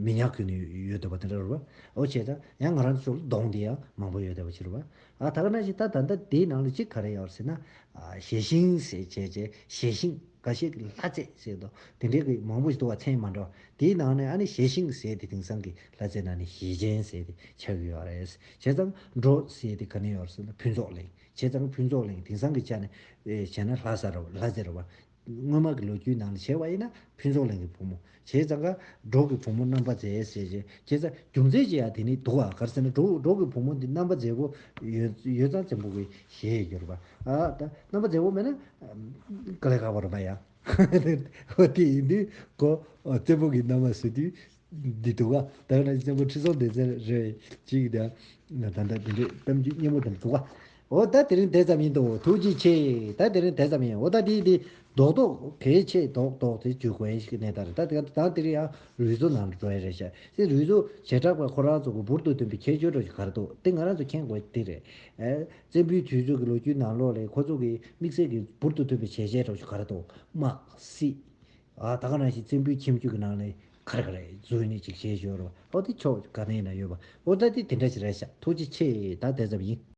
མི་ཉག་ཁུལ་ནས་ཡོད་འདུག་བ། དེ་འདྲ་རེད་བ། འོ་བྱས་ཙང་ཡང་ང་རང་ཚོ་ལ་གདོང་དེ་ཡང་མང་པོ་ཡོད་བསྡད་པ་ཅིག་རེད་བ། ཨ་ད་ག་ནང་བཞིན་ད་ད་ལྟ་དེའི་ནང་ལ་གཅིག་ག་རེ་ཡོད་ཟེར་ན། ཨ་ཞལ་ཤིང་ཟེར་བྱས་བྱས་ཞལ་ཤིང་འགའ་ཤས་ཀྱིས་ལྷ་རྫས་ཟེར་འདུག་དེ་འདྲའི་གི་མང་པོ་ཞིག་འདུག་བ། མཚན་མ་འདྲ་བ། དེའི་ནང་ནས་ཨ་ནི་ཞལ་ཤིང་ཟེར་དེ་དེང་སང་གི་ལྷ་རྫས་ནང་ནས་ཞལ་ཆེན་ཟེར་དེ་ཆགས་ཀྱི་ཡོད་རེད། བྱས་ཙང་འབྲོག་ཟེར་དེ་ག་ནས་ཡོད་ཟེར་ན་ཕུན་ཚོགས་གླིང་། བྱས་ཙང་ཕུན་ཚོགས་གླིང་དེང་སང་གི་ཆ་ནས་ཨེ་བྱས་ན་ལྷ་ས་ར་ལྷ་རྫས་ར་བ། སྔོན་མ་གི་ལོ་རྒྱུས་ནང་ལ་བྱས་པ་ཡིན་ན་ཕུན་ཚོགས་གླིང་གི་བུ་མོ། བྱས་ཙང་ཀ་འབྲོག་གི་བུ་མོ་རྣམ་པར་མཛེས་ཟེར་བྱས། བྱས་ཙང་རྒྱུ་མཚན་ཅིག་ཡང་དེ་ནི་འདུག་བ། ག་རེ་ཟེར་ན་འབྲོག་འབྲོག་གི་བུ་མོ་འདི་རྣམ་པར་མཛེས་པོ་ཡོད་ཡོད་ཙང་བཙན་པོ་གི་ཞེས་གྱུར་པ། ཨ་ད་རྣམ་པར་མཛེས་པོ་མེད་ན་དཀའ་ལས་ཁག་པོ་རེད་པ་ཡ། འོ་དེ་ཡིན་དུས་ཁོ་བཙན་པོ་གི་མནའ་མ་བཟོས་དུས། འདི་འདུག་ག་ད་ན་བཙན་པོ་ཁྲི་སྲོང་ལྡེ་བཙན་རེད་ཅིག་ད། ད་ལྟ་འདི་འདྲའི་གཏམ་རྒྱུད་སྙན་མོ་དེ་འདུག་ག་འོ་ད་དེ་རིང་དེ་ཙམ་ཡིན་དོ། ཐུགས་རྗེ་ཆེ། ད་དེ་རིང་དེ་ཙམ་ཡིན། འོ་ད་དེ་དེ་རྡོག་རྡོག་གལ་ཆེ་རྡོག་རྡོག་དེ་བརྗོད་དགོས་ཡ་ཞིག་གནས་ད་རེད། ད་དེ་ད་དེ་རིང་ཡང་རུས་གཙོ་ནང་དུ་འགྲོ་ཡ་རེད་ཤག་དེ་རུས་གཙོ་བྱེ་བྲག་པ་ཁོ་རང་ཚོ་གི་འབུར་དུ་ཐོན་པའི་ཁྱད་ཆོས་འདྲ་ཞིག་ག་རེ་འདུག་དེ་ང་རང་ཚོ་མཁྱེན་དགོས་དེ་རེད། ཨེ་བཙན་པོའི་དུས་ཚོད་ཀྱི་ལོ་རྒྱུས་ནང་ལོགས་ལ་ཁོ་ཚོ་གི་དམིགས་བསལ་གྱི་འབུར་དུ་ཐོན་པའི་བྱས་རྗེས་འདྲ་ཞིག་ག་རེ་འདུག་དམག་སྲིད། ཨ་ད་ག་ནང་བཞིན་བཙན་པོའི་ཁྱིམ་རྒྱུད་ཀྱི་ནང་ནས་ག་རེ་ག་རེ་འཛུལ་ནས་ཅིག་བྱས་ཡོད་རེད་བ། ཨོ་དེ་ཕྱོགས་ག་ནས་ཡིན་ན་ཡོད་པ། ཨོ་ད་དེ་དེ་འདྲ་ཞིག་རེད་ཤག་ཐུགས་རྗེ་ཆེ། ད་དེ་ཙམ་ཡིན།